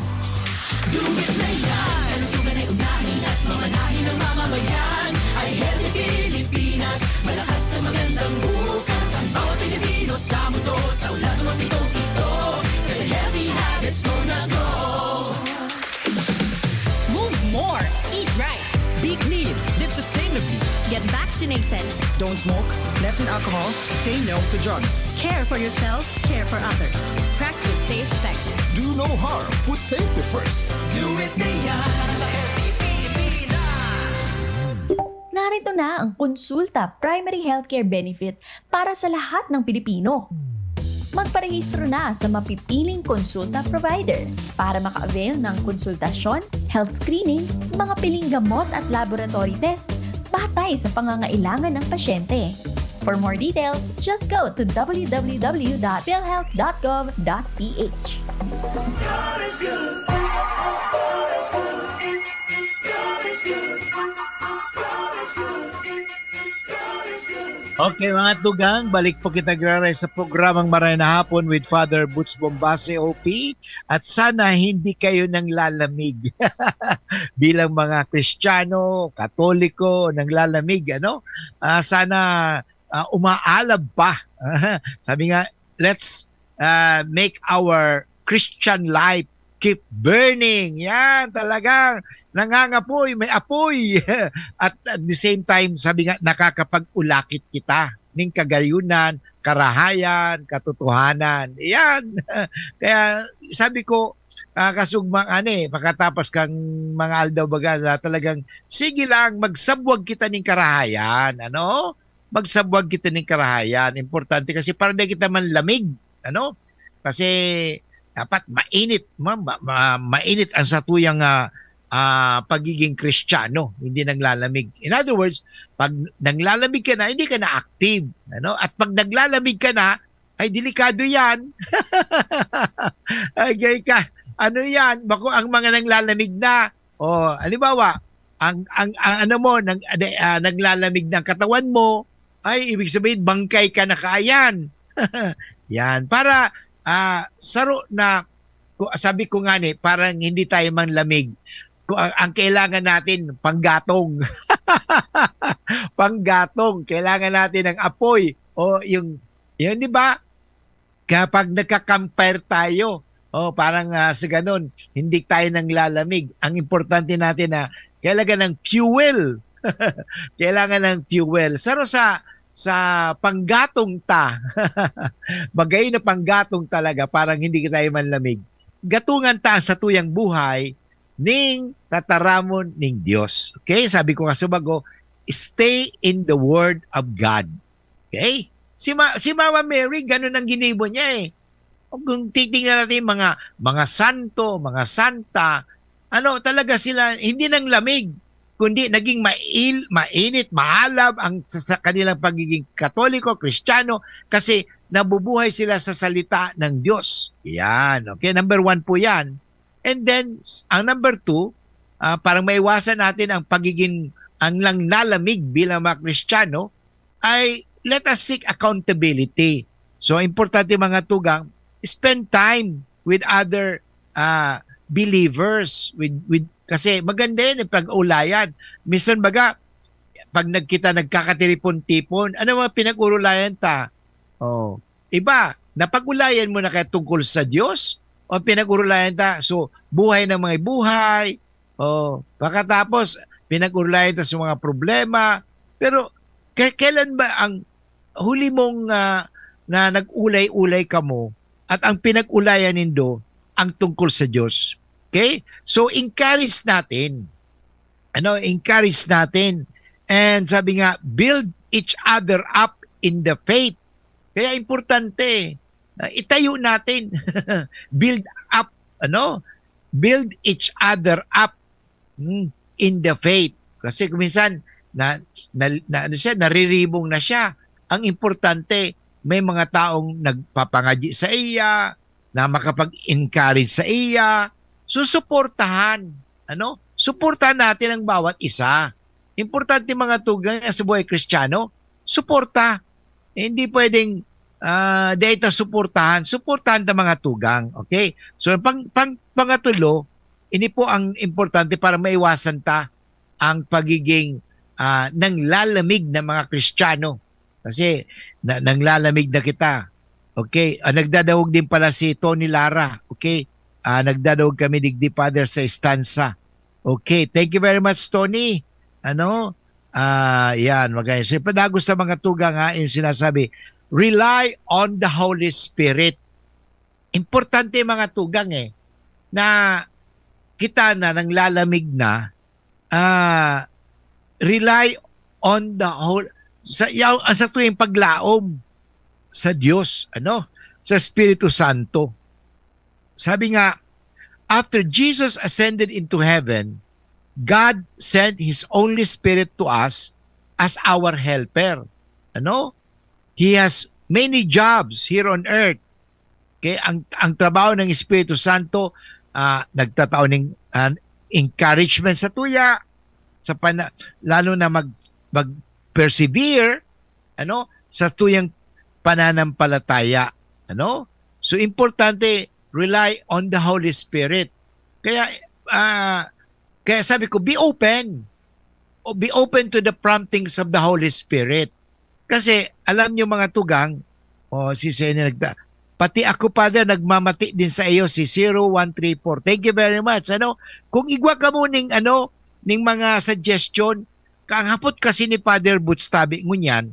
Do it na yan. Kalusugan ay unahin at mamanahin ng mamamayan. Ay healthy Pilipinas, malakas sa magandang bukas. Ang bawat Pilipino sa mundo, sa ulan o pitong ito. Seven healthy habits, go na go. Move more. Eat right. Be clean. Live sustainably. Get vaccinated. Don't smoke. Lessen alcohol. Say no to drugs. Care for yourself. Care for others. Practice safe sex. Do no harm. Put safety first. Do it na yan. Sa healthy Pilipinas. Narito na ang Konsulta Primary Healthcare Benefit para sa lahat ng Pilipino. Magparehistro na sa mapipiling konsulta provider para maka-avail ng konsultasyon, health screening, mga piling gamot at laboratory tests batay sa pangangailangan ng pasyente. For more details, just go to w w w dot philhealth dot gov dot p h. God is good. God is good. God is good. God is good. God is good. Okay, mga tugang, balik po kita graray sa programang Maray na Hapon with Father Boots Bombase, O P. At sana hindi kayo nanglalamig. Bilang mga Kristiyano, Katoliko, nanglalamig, ano? Ah, sana, ah, umaalab pa. Sabi nga, let's, ah, make our Christian life keep burning. Yan, talagang nangangapoy, may apoy. At at the same time, sabi nga, nakakapag-ulakit kita ning kagayunan, karahayan, katotohanan. Yan. Kaya sabi ko, ah, kasugmang ani, pakatapos kang mga aldaw baga na talagang, sige lang, magsabwag kita ning karahayan, ano? Magsabwag kita ning karahayan. Importante kasi para di kita manlamig, ano? Kasi dapat mainit, ma-, ma-, ma-, mainit ang satuyang, ah, ah, pagiging Kristiyano, hindi nanglalamig. In other words, pag nanglalamig ka na, hindi ka na active, ano? At pag naglalamig ka na, ay delikado 'yan. Agay ka. Ano 'yan? Bako ang mga nanglalamig na. Oh, halimbawa, ang, ang, ang ano mo, nag-, ade-, ah, naglalamig na ang katawan mo, ay ibig sabihin bangkay ka na kaayan. 'Yan. Para, ah, saro na, ku-, sabi ko nga ni, parang hindi tayo manlamig. Ku-, ang, ang kailangan natin, panggatong. Panggatong. Kailangan natin ng apoy. O yung, yun, di ba? Kapag nagka-campfire tayo, o parang, ah, sa ganun, hindi tayo nanglalamig. Ang importante natin na kailangan ng fuel. Kailangan ng fuel. Saro sa, sa panggatong ta. Bagay na panggatong talaga, parang hindi tayo manlamig. Gatungan ta sa tuyang buhay ning tataramon ning Dios. Okay? Sabi ko nga sa bago, stay in the Word of God. Okay? Si, Ma-, si Mama Mary, ganun ang ginibo niya eh. Kung titingnan natin yung mga, mga santo, mga santa, ano, talaga sila, hindi nanglamig, kundi naging mail-, mainit, maalab ang sa, sa kanilang pagiging Katoliko, Kristiyano, kasi nabubuhay sila sa salita ng Diyos. Yan. Okay, number one po yan. And then, s-, ang number two, ah, parang maiwasan natin ang pagiging, ang nanglalamig bilang mga Kristiyano, ay let us seek accountability. So, importante, mga tugang, spend time with other, ah, believers, with, with, kasi maganda yan, eh, pag-ulayan. Minsan baga, pag nagkita, nagkakatipon-tipon, ano mga pinag-urulayan ta? Oh, iba, napag-ulayan mo na kaya tungkol sa Diyos? O pinag-urulayan ta? So, buhay ng mga buhay. Oh, pagkatapos, pinag-urulayan ta sa mga problema. Pero, ke-, kailan ba ang huli mong, ah, na nag-ulay-ulay kamo at ang pinag-ulayan nindo ang tungkol sa Diyos? Okay? So, encourage natin. Ano, encourage natin. And sabi nga, "Build each other up in the faith." Kaya importante na itayo natin. Build up, ano? Build each other up, hmm, in the faith. Kasi kung minsan, na, na, na, ano siya, nariribong na siya. Ang importante, may mga taong nagpapangadyi sa iya, na makapag-encourage sa iya. So, suportahan, ano? Suportahan natin ang bawat isa. Importante, mga tugang, sa buhay Kristiyano, suporta. Eh, hindi pwedeng, ah, dahil ta suportahan. Suportahan ta, mga tugang. Okay? So, pang, pang, pangatulo, ini po ang importante para maiwasan ta ang pagiging, ah, nanglalamig na mga Kristiyano. Kasi na, nanglalamig na kita. Okay? Ah, nagdadahog din pala si Tony Lara. Okay? Ah, nagdadahog kami digdi, Father, sa Estanza. Okay. Thank you very much, Tony. Ano? Ah, yan. Maganda. So, padagos sa mga tugang, ha, yung sinasabi, rely on the Holy Spirit. Importante, mga tugang, eh, na kita na nanglalamig na, ah, rely on the whole, sa, yaw-, sa tuwing paglaom sa Diyos, ano, sa Espiritu Santo. Sabi nga, "After Jesus ascended into heaven, God sent His only Spirit to us as our helper." Ano? He has many jobs here on earth. Okay, ang, ang trabaho ng Espiritu Santo, ah, nagtatao ng, ah, encouragement sa tuya, sa pana-, lalo na mag-, mag-persevere, ano, sa tuyang pananampalataya, ano? So, importante, rely on the Holy Spirit. Kaya, ah, kaya sabi ko, be open. O, be open to the promptings of the Holy Spirit. Kasi, alam niyo, mga tugang, o, si Seni nagta-, pati ako, Father, nagmamati din sa iyo, si zero one three four. Thank you very much. Ano, kung igwa kamo ning, ano, ning mga suggestion, kaanghapot kasi ni Father Boots tabi ngunyan,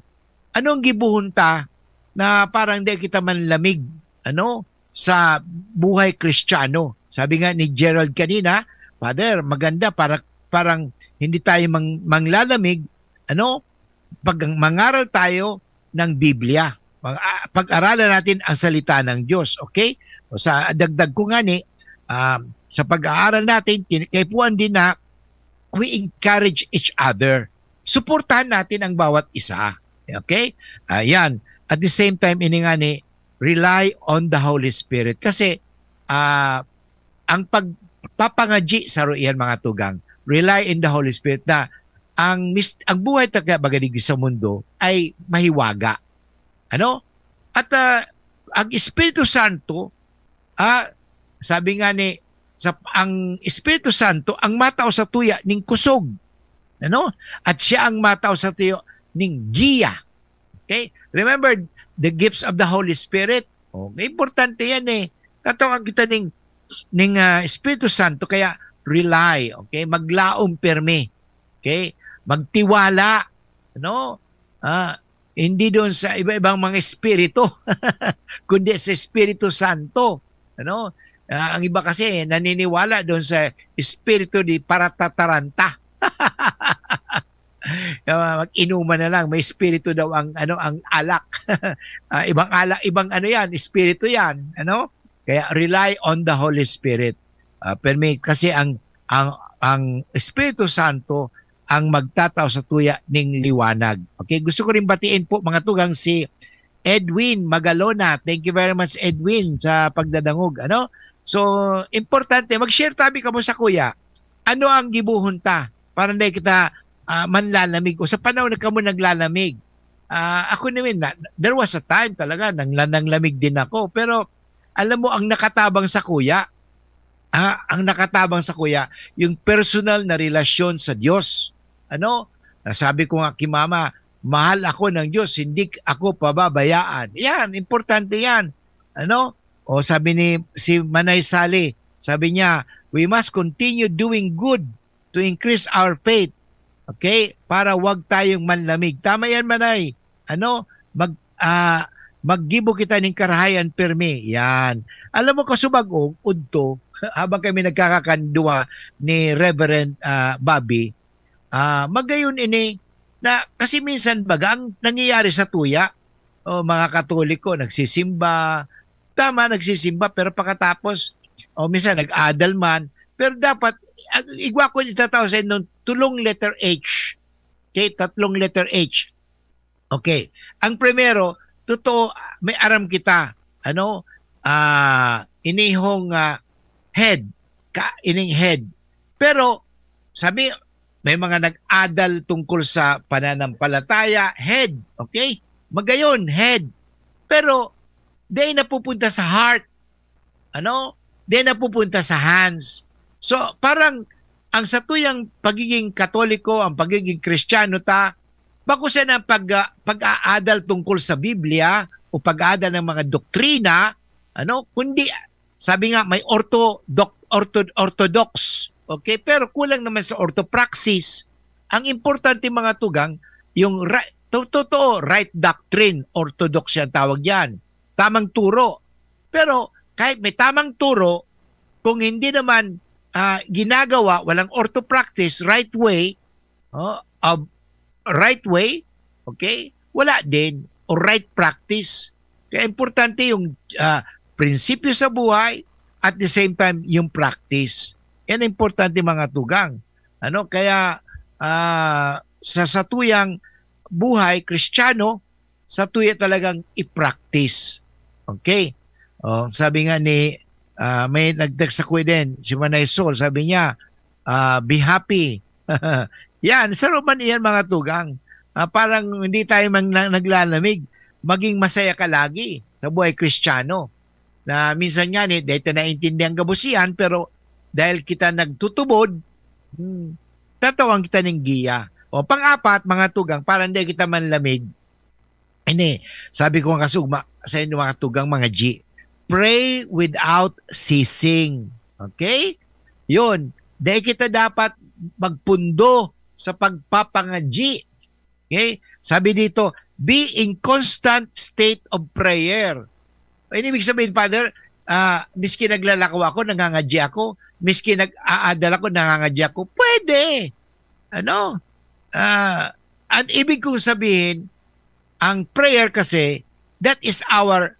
anong gibuhon ta na parang di kita manlamig, ano, sa buhay Kristiyano? Sabi nga ni Gerald kanina, "Father, maganda para, parang hindi tayo mang-, manglalamig, ano, pag mangaral tayo ng Biblia. Pag, ah, pag-aralan natin ang salita ng Diyos." Okay? O sa dagdag ko nga ni, ah, sa pag-aaral natin, kin-, kaipuhan din na we encourage each other. Suportahan natin ang bawat isa. Okay? Ayan. At the same time, ini nga ni, rely on the Holy Spirit. Kasi, ah, ang pagpapangadyi sa iyan, mga tugang, rely in the Holy Spirit, na ang mis-, ang buhay ta kaya baga digdi sa mundo ay mahiwaga. Ano? At, ah, ang Espiritu Santo, ah, sabi nga ni, sa, ang Espiritu Santo ang matao sa tuya ning kusog. Ano? At siya ang matao sa tuya ning giya. Okay? Remember the gifts of the Holy Spirit? Okay, importante yan eh. Tatawagan kita ning, ning ah, Espiritu Santo, kaya rely, okay? Maglaom permi. Okay? Magtiwala, no? Ah, hindi doon sa iba-ibang mga espiritu, kundi sa Espiritu Santo, ano? Ah, ang iba kasi naniniwala doon sa espiritu di paratataranta. Ah, mag-inuman na lang, may espiritu daw ang, ano, ang alak. Ah, ibang alak, ibang ano yan, espiritu yan, ano? Kaya rely on the Holy Spirit. Ah, permi kasi ang, ang, ang Espiritu Santo ang magtatao sa tuya ning liwanag. Okay, gusto ko rin batiin po, mga tugang, si Edwin Magalona. Thank you very much, Edwin, sa pagdadangog, ano? So, importante, mag-share tabi kamo sa kuya. Ano ang gibohon ta para hindi kita ah, manlalamig o sa panahon na kamo naglalamig? Ah, ako naman, na, there was a time talaga nang, nang lamig din ako. Pero alam mo, ang nakatabang sa kuya, ah, ang nakatabang sa kuya, yung personal na relasyon sa Diyos. Ano? Nasabi ko nga kay mama, "Mahal ako ng Diyos, hindi ako pababayaan." Yan, importante yan. Ano? O sabi ni si Manay Sally, sabi niya, "We must continue doing good to increase our faith." Okay? Para wag tayong manlamig. Tama yan, Manay. Ano? Mag, ah, maggibo kita ning karahayan permi. Yan. Alam mo, kasubag-ong, udto, habang kami nagkakakandua ni Reverend ah, Bobby, ah, magayon ini na kasi minsan baga ang nangyayari sa tuya, o mga Katoliko nagsisimba, tama, nagsisimba, pero pakatapos, o minsan nag-adal man, pero dapat, ag-, igwa ko itataw sa inong tulong letter H. Okay, tatlong letter H. Okay. Ang primero, totoo, may aram kita. Ano? Ah, inihong ah, head. Ka, ining head. Pero, sabi, may mga nag-adal tungkol sa pananampalataya, head. Okay? Magayon, head. Pero, di napupunta sa heart. Ano? Di napupunta sa hands. So, parang ang satuyang pagiging Katoliko, ang pagiging Kristiyano ta, bako siya ng pag, ah, pag-aadal tungkol sa Biblia o pag-aadal ng mga doktrina, ano, kundi, sabi nga, may ortho-, doc-, ortho-, orthodox, okay? Pero kulang naman sa orthopraxis. Ang importante, mga tugang, yung ri-, to-, totoo, right doctrine, orthodox yan tawag yan. Tamang turo. Pero kahit may tamang turo, kung hindi naman ah, ginagawa, walang orthopraxis, right way, oh, of right way, okay? Wala din, o right practice. Kaya importante yung ah, prinsipyo sa buhay, at the same time, yung practice. Yan ang importante, mga tugang. Ano? Kaya ah, sa satuyang buhay, Kristiyano, satuya talagang i-practice. Okay? Oh, sabi nga ni, ah, may nag-text sa kuya din, si Manay Sol, sabi niya, ah, "Be happy." Yan, saro man iyan, mga tugang. Ah, parang hindi tayo man na, naglalamig, maging masaya ka lagi sa buhay Kristiyano. Na minsan nga ni, dahil tayo naintindihan gabos iyan, pero dahil kita nagtutubod, hmm, tatawan kita ning giya. O pang-apat, mga tugang, para hindi kita manlamig, ini, sabi ko nga kasugma sa inyo, mga tugang, mga G, pray without ceasing. Okay? Yun. Dahil kita dapat magpundo sa pagpapangadyi. Okay? Sabi dito, "Be in constant state of prayer." Ano ibig sabihin, Father? Ah, miski naglalakaw ako, nangangadyi ako. Miski nag-aadal ako, nangangadyi ako. Pwede. Ano? Ah, ang ibig kong sabihin, ang prayer kasi, that is our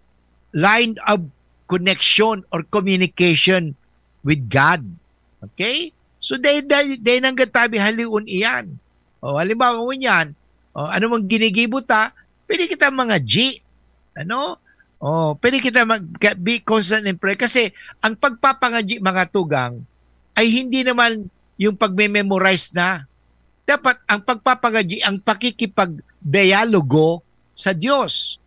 line of connection or communication with God. Okay? So, dai, dai, dai nanggad tabi halion iyan. O, halimbawa, ngunyan, o, ano mang ginigibo ta, pwede kita mangadyi. Ano? O, pwede kita mag, ka- be constant in prayer. Kasi, ang pagpapangadyi, mga tugang, ay hindi naman yung pagme-memorize na. Dapat, ang pagpapangadyi, ang pakikipagdialogo sa Diyos.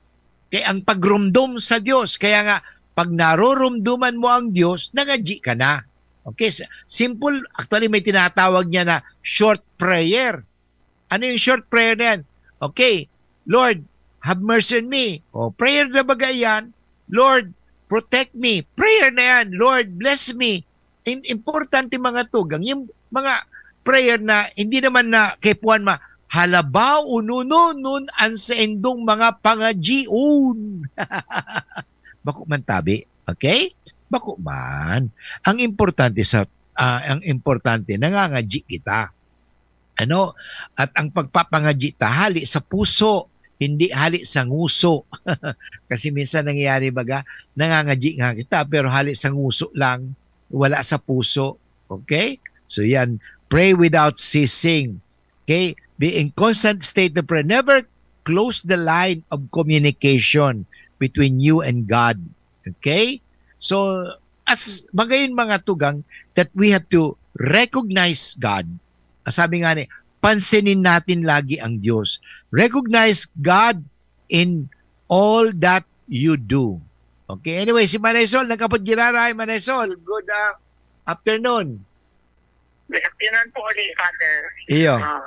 Kaya ang pagrumdom sa Diyos. Kaya nga, pag narurumduman mo ang Diyos, nangadyi ka na. Okay, s- simple. Actually, may tinatawag niya na short prayer. Ano yung short prayer na yan? Okay, "Lord, have mercy on me." O, prayer na baga yan. "Lord, protect me." Prayer na yan. "Lord, bless me." Im- importante, mga tugang, yung mga prayer na hindi naman na kay Juan ma, "Halabaw o nuno nun an saindong mga pangadyion." Bako man tabi. Okay? Bako man. Ang importante sa, ah, ang importante, nangangadyi kita. Ano? At ang pagpapangadyi ta, hali sa puso, hindi hali sa nguso. Kasi minsan nangyayari, baga, nangangadyi nga kita, pero hali sa nguso lang, wala sa puso. Okay? So yan, pray without ceasing. Okay? Be in constant state of prayer. Never close the line of communication between you and God. Okay? So, as magayon, mga tugang, that we have to recognize God. Sabi nga ni, pansinin natin lagi ang Diyos. Recognize God in all that you do. Okay, anyway, si Manay Sol, nagkapod giraray. Manay Sol, good, ah, afternoon. Good afternoon po ulit, Father. Iyo. Ah,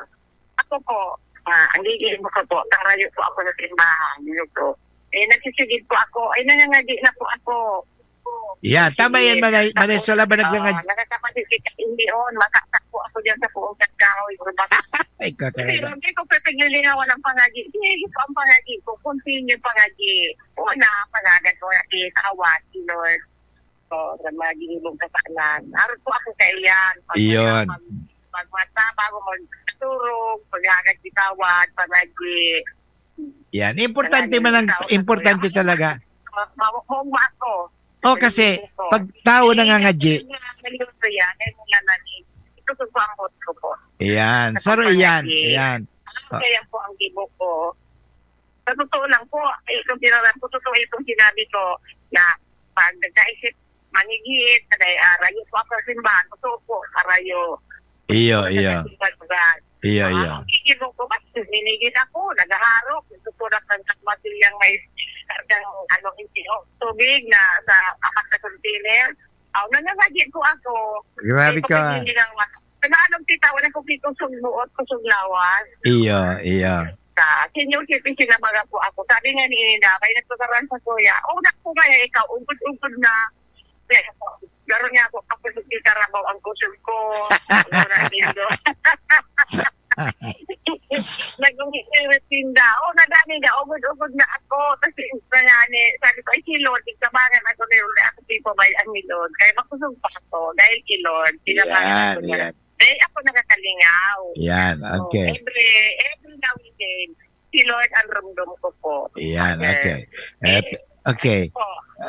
ako po, ah, ang gigil ko po, karayo po ako sa simbahan, yun po. Eh, nagsisigid po ako, ay, nangangadi na po ako. Yeah, tama yan, Sige. Manay, Manay Tapos, Sol, habang ah, nagkangad- nakakapatid kita, hindi on, masaksak po ako dyan sa puong tagkahoy, o baka Ay, Pero kakaraga. hindi ko pwedeng lilingawan ang pangagi. Sige po ang pangagi ko, continue pangagi. Una, panagan ko na si Tawad, si Lord. So, sa mga ginibong kasalan. Araw po ako sa iyan. Pag Iyon. Pag, pagmata, bago magturog, paghagad si Tawad, pangagi. Yan. Importante Pangagi man ang, sa una, importante kuya. talaga. Ma-, ma-, maugma ako. Oh, kasi Hindi po. pag tao Eh, nangangadyi. kasi nga, nalilito yan, eh, mula na ni, ito po ang bot ko po. Ayan. Sa Saro iyan. pangangadi. Ayan. Ah, Oh. kaya po ang gibo ko. Sa totoo lang po, eh, itong tinaram ko, totoo itong sinabi ko na pag nagkaisip, mangigiit, na dahil arayo po ako sa simbahan, totoo po, arayo. Iyo, Totoo iyo. sa simbahan, Iyo, Ah, iyo. ang kikibok ko, mas minigit ako, naghaharok. Gusto ko lang ng kamatilya may kargang, ano, hindi, oh, tubig na sa apat na container. Aw, nangangadyi po ako. Grabe Ay, ka. kapag hindi lang mat-, Ano, anong tita, wala ko pitong sugbuot, kusog lawas. Iyo, iyo. Sa senior citizen na baga po ako. Sabi nga ni Ina, may nagpagaran sa kuya, "Oh, naku, kaya ikaw, ugod-ugod na." Pero niya ako, kapag nagkikarabaw ang kusog ko, ang mura nindo. Nag-umiirit tinda. Oh, nadani na, ugod-ugod na ako. Kasi, nangani, sabi ko, "Ay, si Lord, igtabangan ako ni Lord, ako di pa may ang ni Lord." Kaya makusog pa ako, dahil si Lord, tinabangan Yan, ako niya. yan. Dahil ako nakakalingaw. Yan, So, okay. every, every now and then, si Lord ang rumdom ko po. Yan, Father. okay. Eh, Eh, okay. po.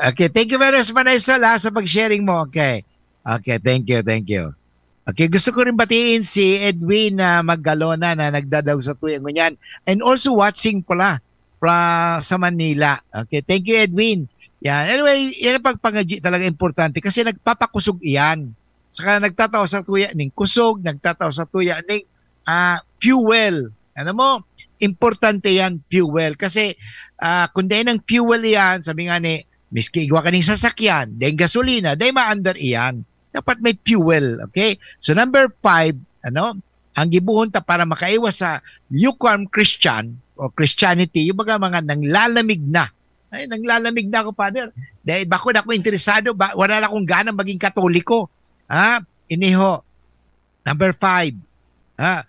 Okay, thank you very much, Manay Sol, ha, sa pag-sharing mo. Okay. Okay, thank you, thank you. Okay, gusto ko rin batiin si Edwin na Maggalona na nagdadaog sa tuya ngunyan. And also watching pala fra-, sa Manila. Okay, thank you, Edwin. Yan. Anyway, yan ang pagpangadyi talaga importante kasi nagpapakusog iyan. Saka nagtatao sa tuya ning kusog, nagtatao sa tuya ning, ah, fuel. Ano mo? Importante yan, fuel. Kasi, ah, kung dahil ng fuel yan, sabi nga ni, miski igwa ka ning sasakyan, dahil gasolina, dahil maandar iyan. Dapat may fuel, okay? So, number five, ano, ang gibuhon ta para makaiwas sa lukewarm Christian o Christianity, yung mga, mga nanglalamig na. Ay, nanglalamig na ako, Father. Dahil bako na ako interesado, ba, wala na akong gana maging Katoliko. Ha? Iniho. Number five. Ha?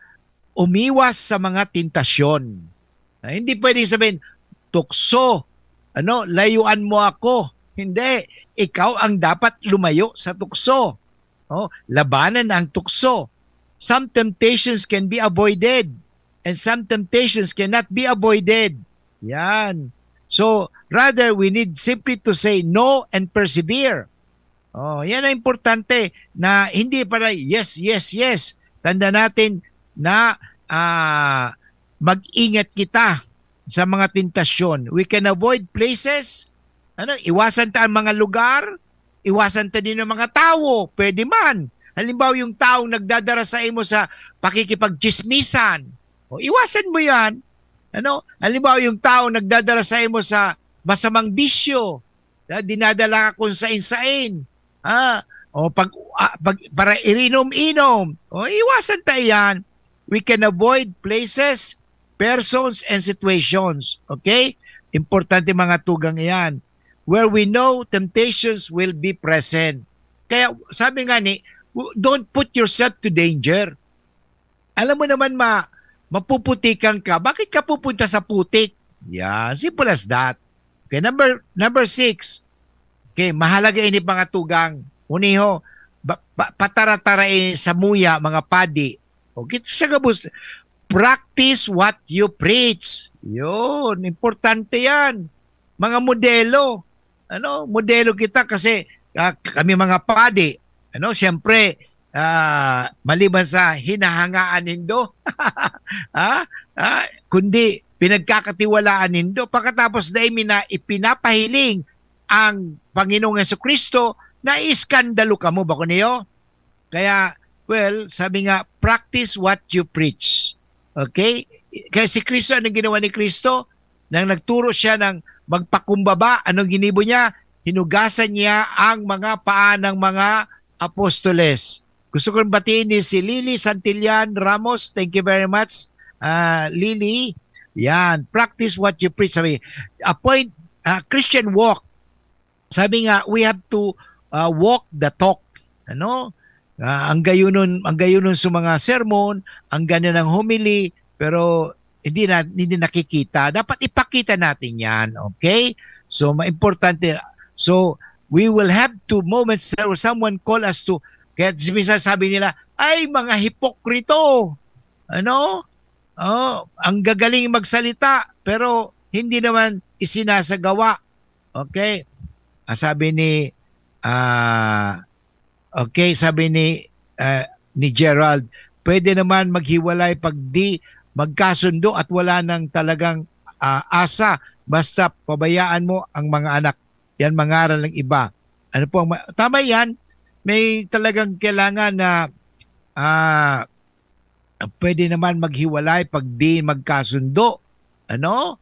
Umiwas sa mga tentasyon. Ah, hindi pwedeng sabihin, "Tukso, ano, layuan mo ako." Hindi. Ikaw ang dapat lumayo sa tukso. Oh, labanan ang tukso. Some temptations can be avoided, and some temptations cannot be avoided. Yan. So, rather, we need simply to say no and persevere. Oh, yan ang importante, na hindi para yes, yes, yes. Tanda natin na, ah, mag-ingat kita sa mga tentasyon. We can avoid places, ano, iwasan ta ang mga lugar, iwasan ta din ang mga tawo, pwede man. Halimbawa, yung taong nagdadara sa imo sa pakikipagtsismisan, o iwasan mo yan. Ano? Halimbawa, yung taong nagdadara sa imo sa masamang bisyo, na dinadala ka kung sain-sain. Ah, O pag, ah, pag para irinom-inom. O iwasan ta iyan. We can avoid places, persons, and situations. Okay? Importante mga tugang iyan. Where we know temptations will be present. Kaya sabi nga ni, "W- don't put yourself to danger." Alam mo naman ma mapuputikan ka, bakit ka pupunta sa putik? Yeah, simple as that. Okay, number number six. Okay, mahalaga ini mga tugang. Uniho, ba, ba, patara-tara eh, sa muya, mga padi. Okay, sa gabos, practice what you preach. Yun, importante yan. Mga modelo. Ano, modelo kita kasi ah, kami mga padi. Ano, siyempre, ah, maliban sa hinahangaan nindo, ha? Ah, kundi pinagkakatiwalaan nindo. Pagkatapos dai mi na ipinapahiling ang Panginoong Jesucristo, naiiskandalo kamo, bako niyo? Kaya, well, sabi nga, "Practice what you preach." Okay? Kaya si Kristo, anong ginawa ni Kristo? Nang nagturo siya ng magpakumbaba, anong ginibo niya? Hinugasan niya ang mga paa ng mga apostoles. Gusto kong batiin ni si Lily Santillan Ramos. Thank you very much, ah, Lily. Yan, practice what you preach. Sabi, appoint, ah, Christian walk. Sabi nga, we have to, ah, walk the talk. Ano? Ah, ang gayunon, ang gayunon sa mga sermon, ang ganda ng homily, pero hindi na, hindi nakikita. Dapat ipakita natin yan, okay? So, maimportante. So, we will have two moments where someone call us to, kaya minsan sabi nila, "Ay, mga hipokrito!" Ano? Oh, ang gagaling magsalita, pero hindi naman isinasagawa. Okay? Ah, sabi ni, ah, okay, sabi ni, ah, ni Gerald, "Pwede naman maghiwalay pag di magkasundo at wala nang talagang, ah, asa, basta pabayaan mo ang mga anak. Yan mangaral ng iba." Ano po ang ma-, tama yan, may talagang kailangan na, ah, pwede naman maghiwalay pag di magkasundo. Ano?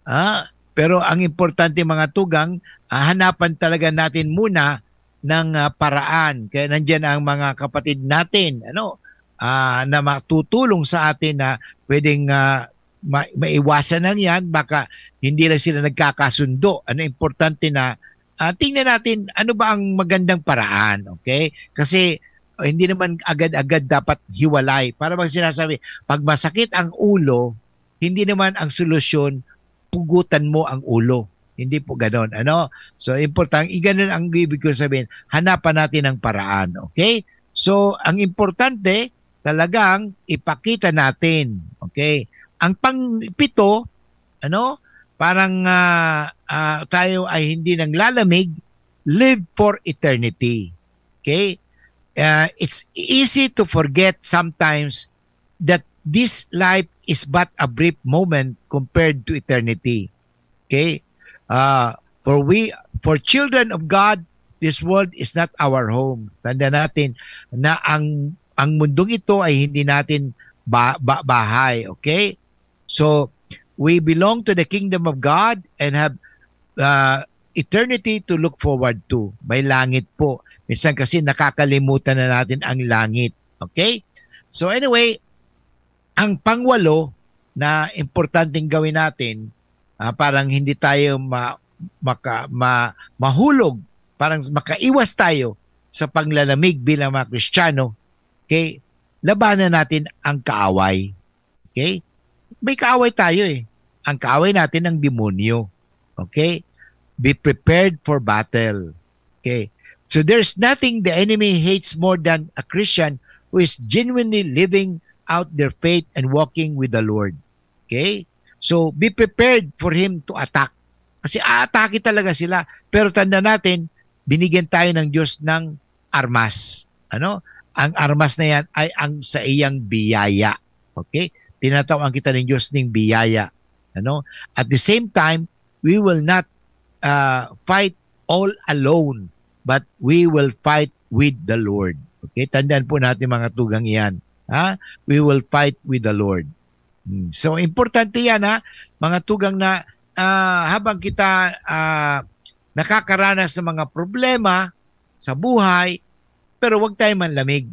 Ah, pero ang importante mga tugang, ah, hanapan talaga natin muna ng, ah, paraan. Kaya nandiyan ang mga kapatid natin, ano, ah, na matutulong sa atin na pwedeng, ah, ma-, maiwasan lang yan. Baka hindi lang sila nagkakasundo. Ano, importante na, ah, tingnan natin ano ba ang magandang paraan, okay? Kasi, ah, hindi naman agad-agad dapat hiwalay. Para bang sinasabi, "Pag masakit ang ulo, hindi naman ang solusyon, pugutan mo ang ulo." Hindi po ganon, ano? So, importante, ganon ang ibig ko sabihin, hanapan natin ng paraan, okay? So, ang importante, talagang ipakita natin, okay? Ang pang-pito, ano, parang, ah, ah, tayo ay hindi nanglalamig, live for eternity, okay? Ah, it's easy to forget sometimes that this life is but a brief moment compared to eternity. Okay? Ah, for we, for children of God, this world is not our home. Tanda natin na ang, ang mundong ito ay hindi natin ba-, ba-, bahay. Okay? So, we belong to the kingdom of God and have, ah, eternity to look forward to. May langit po. Minsan kasi nakakalimutan na natin ang langit. Okay? So anyway, ang pangwalo na importanteng gawin natin, ah, parang hindi tayo ma-, maka-, ma-, mahulog, parang makaiwas tayo sa panglalamig bilang mga Kristiyano, okay? Labanan natin ang kaaway. Okay? May kaaway tayo eh. Ang kaaway natin ang demonyo. Okay? Be prepared for battle. Okay? So there's nothing the enemy hates more than a Christian who is genuinely living out their faith and walking with the Lord. Okay? So be prepared for him to attack. Kasi aatake talaga sila. Pero tanda natin, binigyan tayo ng Diyos ng armas. Ano? Ang armas na yan ay ang sa iyang biyaya. Okay? Tinatawan kita ng Diyos ng biyaya. Ano? At the same time, we will not, uh, fight all alone, but we will fight with the Lord. Okay? Tandaan po natin mga tugang iyan. Ha? We will fight with the Lord. Hmm. So, importante yan, ha? Mga tugang na, ah, habang kita, ah, nakakaranas ng mga problema sa buhay, pero wag tayo manlamig.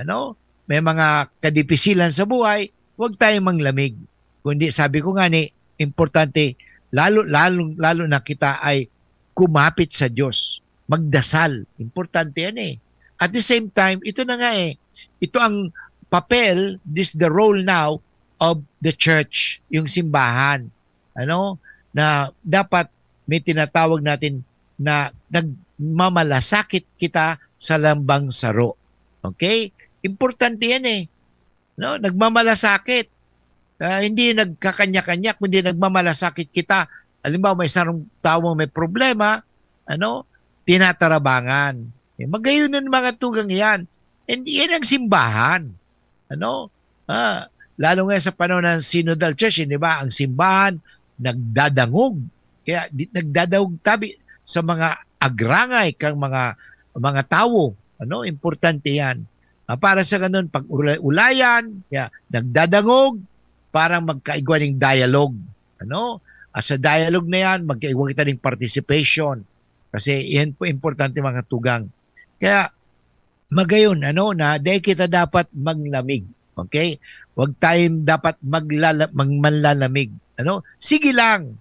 Ano? May mga kadipisilan sa buhay, wag tayo manglamig. Kundi sabi ko nga ni, importante, lalo, lalo, lalo na kita ay kumapit sa Diyos. Magdasal. Importante yan eh. At the same time, ito na nga eh, ito ang papel, this the role now of the church, yung simbahan. Ano? Na dapat may tinatawag natin na nagmamalasakit kita sa lambang saro. Okay? Importante yan eh. No? Nagmamalasakit. Ah, hindi nagkakanya-kanya, kundi nagmamalasakit kita. Halimbawa, may sarong tawo may problema, ano, tinatarabangan. Eh, magayon ang mga tugang iyan. And iyan ang simbahan. Ano? Ah, lalo nga sa panahon ng Synodal Church, eh, di ba, ang simbahan nagdadangog. Kaya di, nagdadangog tabi sa mga agrangay kang mga mga tawo. Ano? Importante yan. Ah, para sa ganun, pag ula- ulayan, kaya nagdadangog, parang magkaigwa ng dialogue. Ano? At sa dialogue na yan, magkaigwa kita ng participation. Kasi yan po importante, mga tugang. Kaya magayon, ano, na dai kita dapat manglamig. Okay? Huwag tayong dapat maglala- mang- manlalamig. Ano? Sige lang.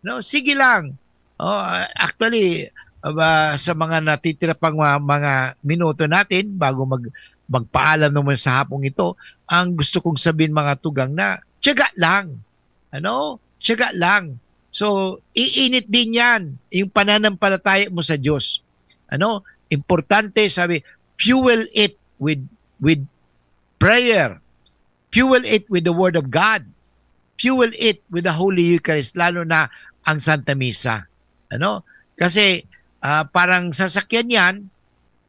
No, sige lang. Oh, actually, aba, sa mga natitira pang mga, mga minuto natin bago mag magpaalam naman sa hapong ito, ang gusto kong sabihin, mga tugang, na tiyaga lang. Ano? Tiyaga lang. So, iinit din yan, yung pananampalataya mo sa Diyos. Ano? Importante, sabi, fuel it with with prayer. Fuel it with the Word of God. Fuel it with the Holy Eucharist, lalo na ang Santa Misa. Ano? Kasi, ah, parang sasakyan yan,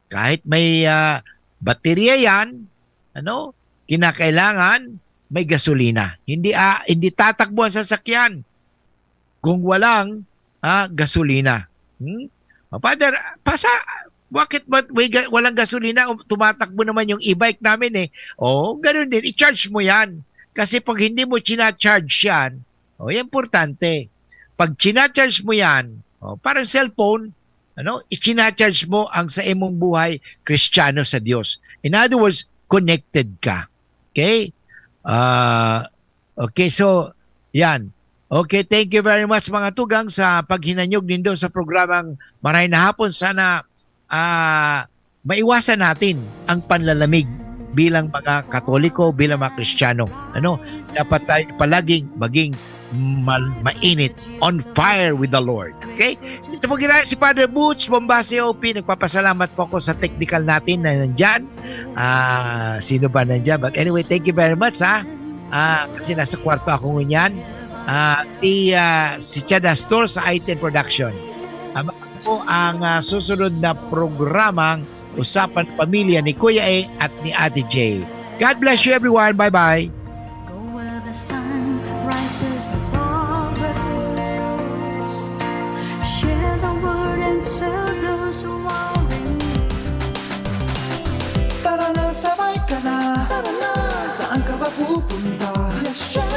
kahit may, ah, baterya yan, ano? Kinakailangan may gasolina. Hindi, ah, hindi tatakbo ang sasakyan kung walang, ah, gasolina. Hmm? O, Father, pasa bakit ba may ga walang gasolina? O, tumatakbo naman yung e-bike namin, eh. Oo, ganun din, i-charge mo yan. Kasi 'pag hindi mo china-charge yan, o, yan importante. 'Pag china-charge mo yan, o, parang cellphone, ano, ichina-charge mo ang sa imong buhay Kristiyano sa Diyos. In other words, connected ka. Okay? Ah, okay, so, yan. Okay, thank you very much, mga tugang, sa paghinanyog nindo sa programang Maray na Hapon. Sana, ah, maiwasan natin ang panlalamig bilang mga Katoliko, bilang mga Kristiyano. Ano? Dapat tayo palaging maging mal- mainit, on fire with the Lord. Okay? Ito po ginaya si Father Butch Bombasio, P. Nagpapasalamat po ako sa technical natin na nandyan. Ah, sino ba nandyan? But anyway, thank you very much, ha. Ah, kasi nasa kwarto ako ngunyan. Ah, si, ah, si Chad Astor sa I T and Production. Abangan po ang, ah, susunod na programang Usapan Pamilya ni Kuya A at ni Ate J. God bless you, everyone. Bye-bye. Go where the sun rises above the hills. Share the word and serve those who are in need. Tara na, sabay ka na. Tara na. Saan ka ba pupunta?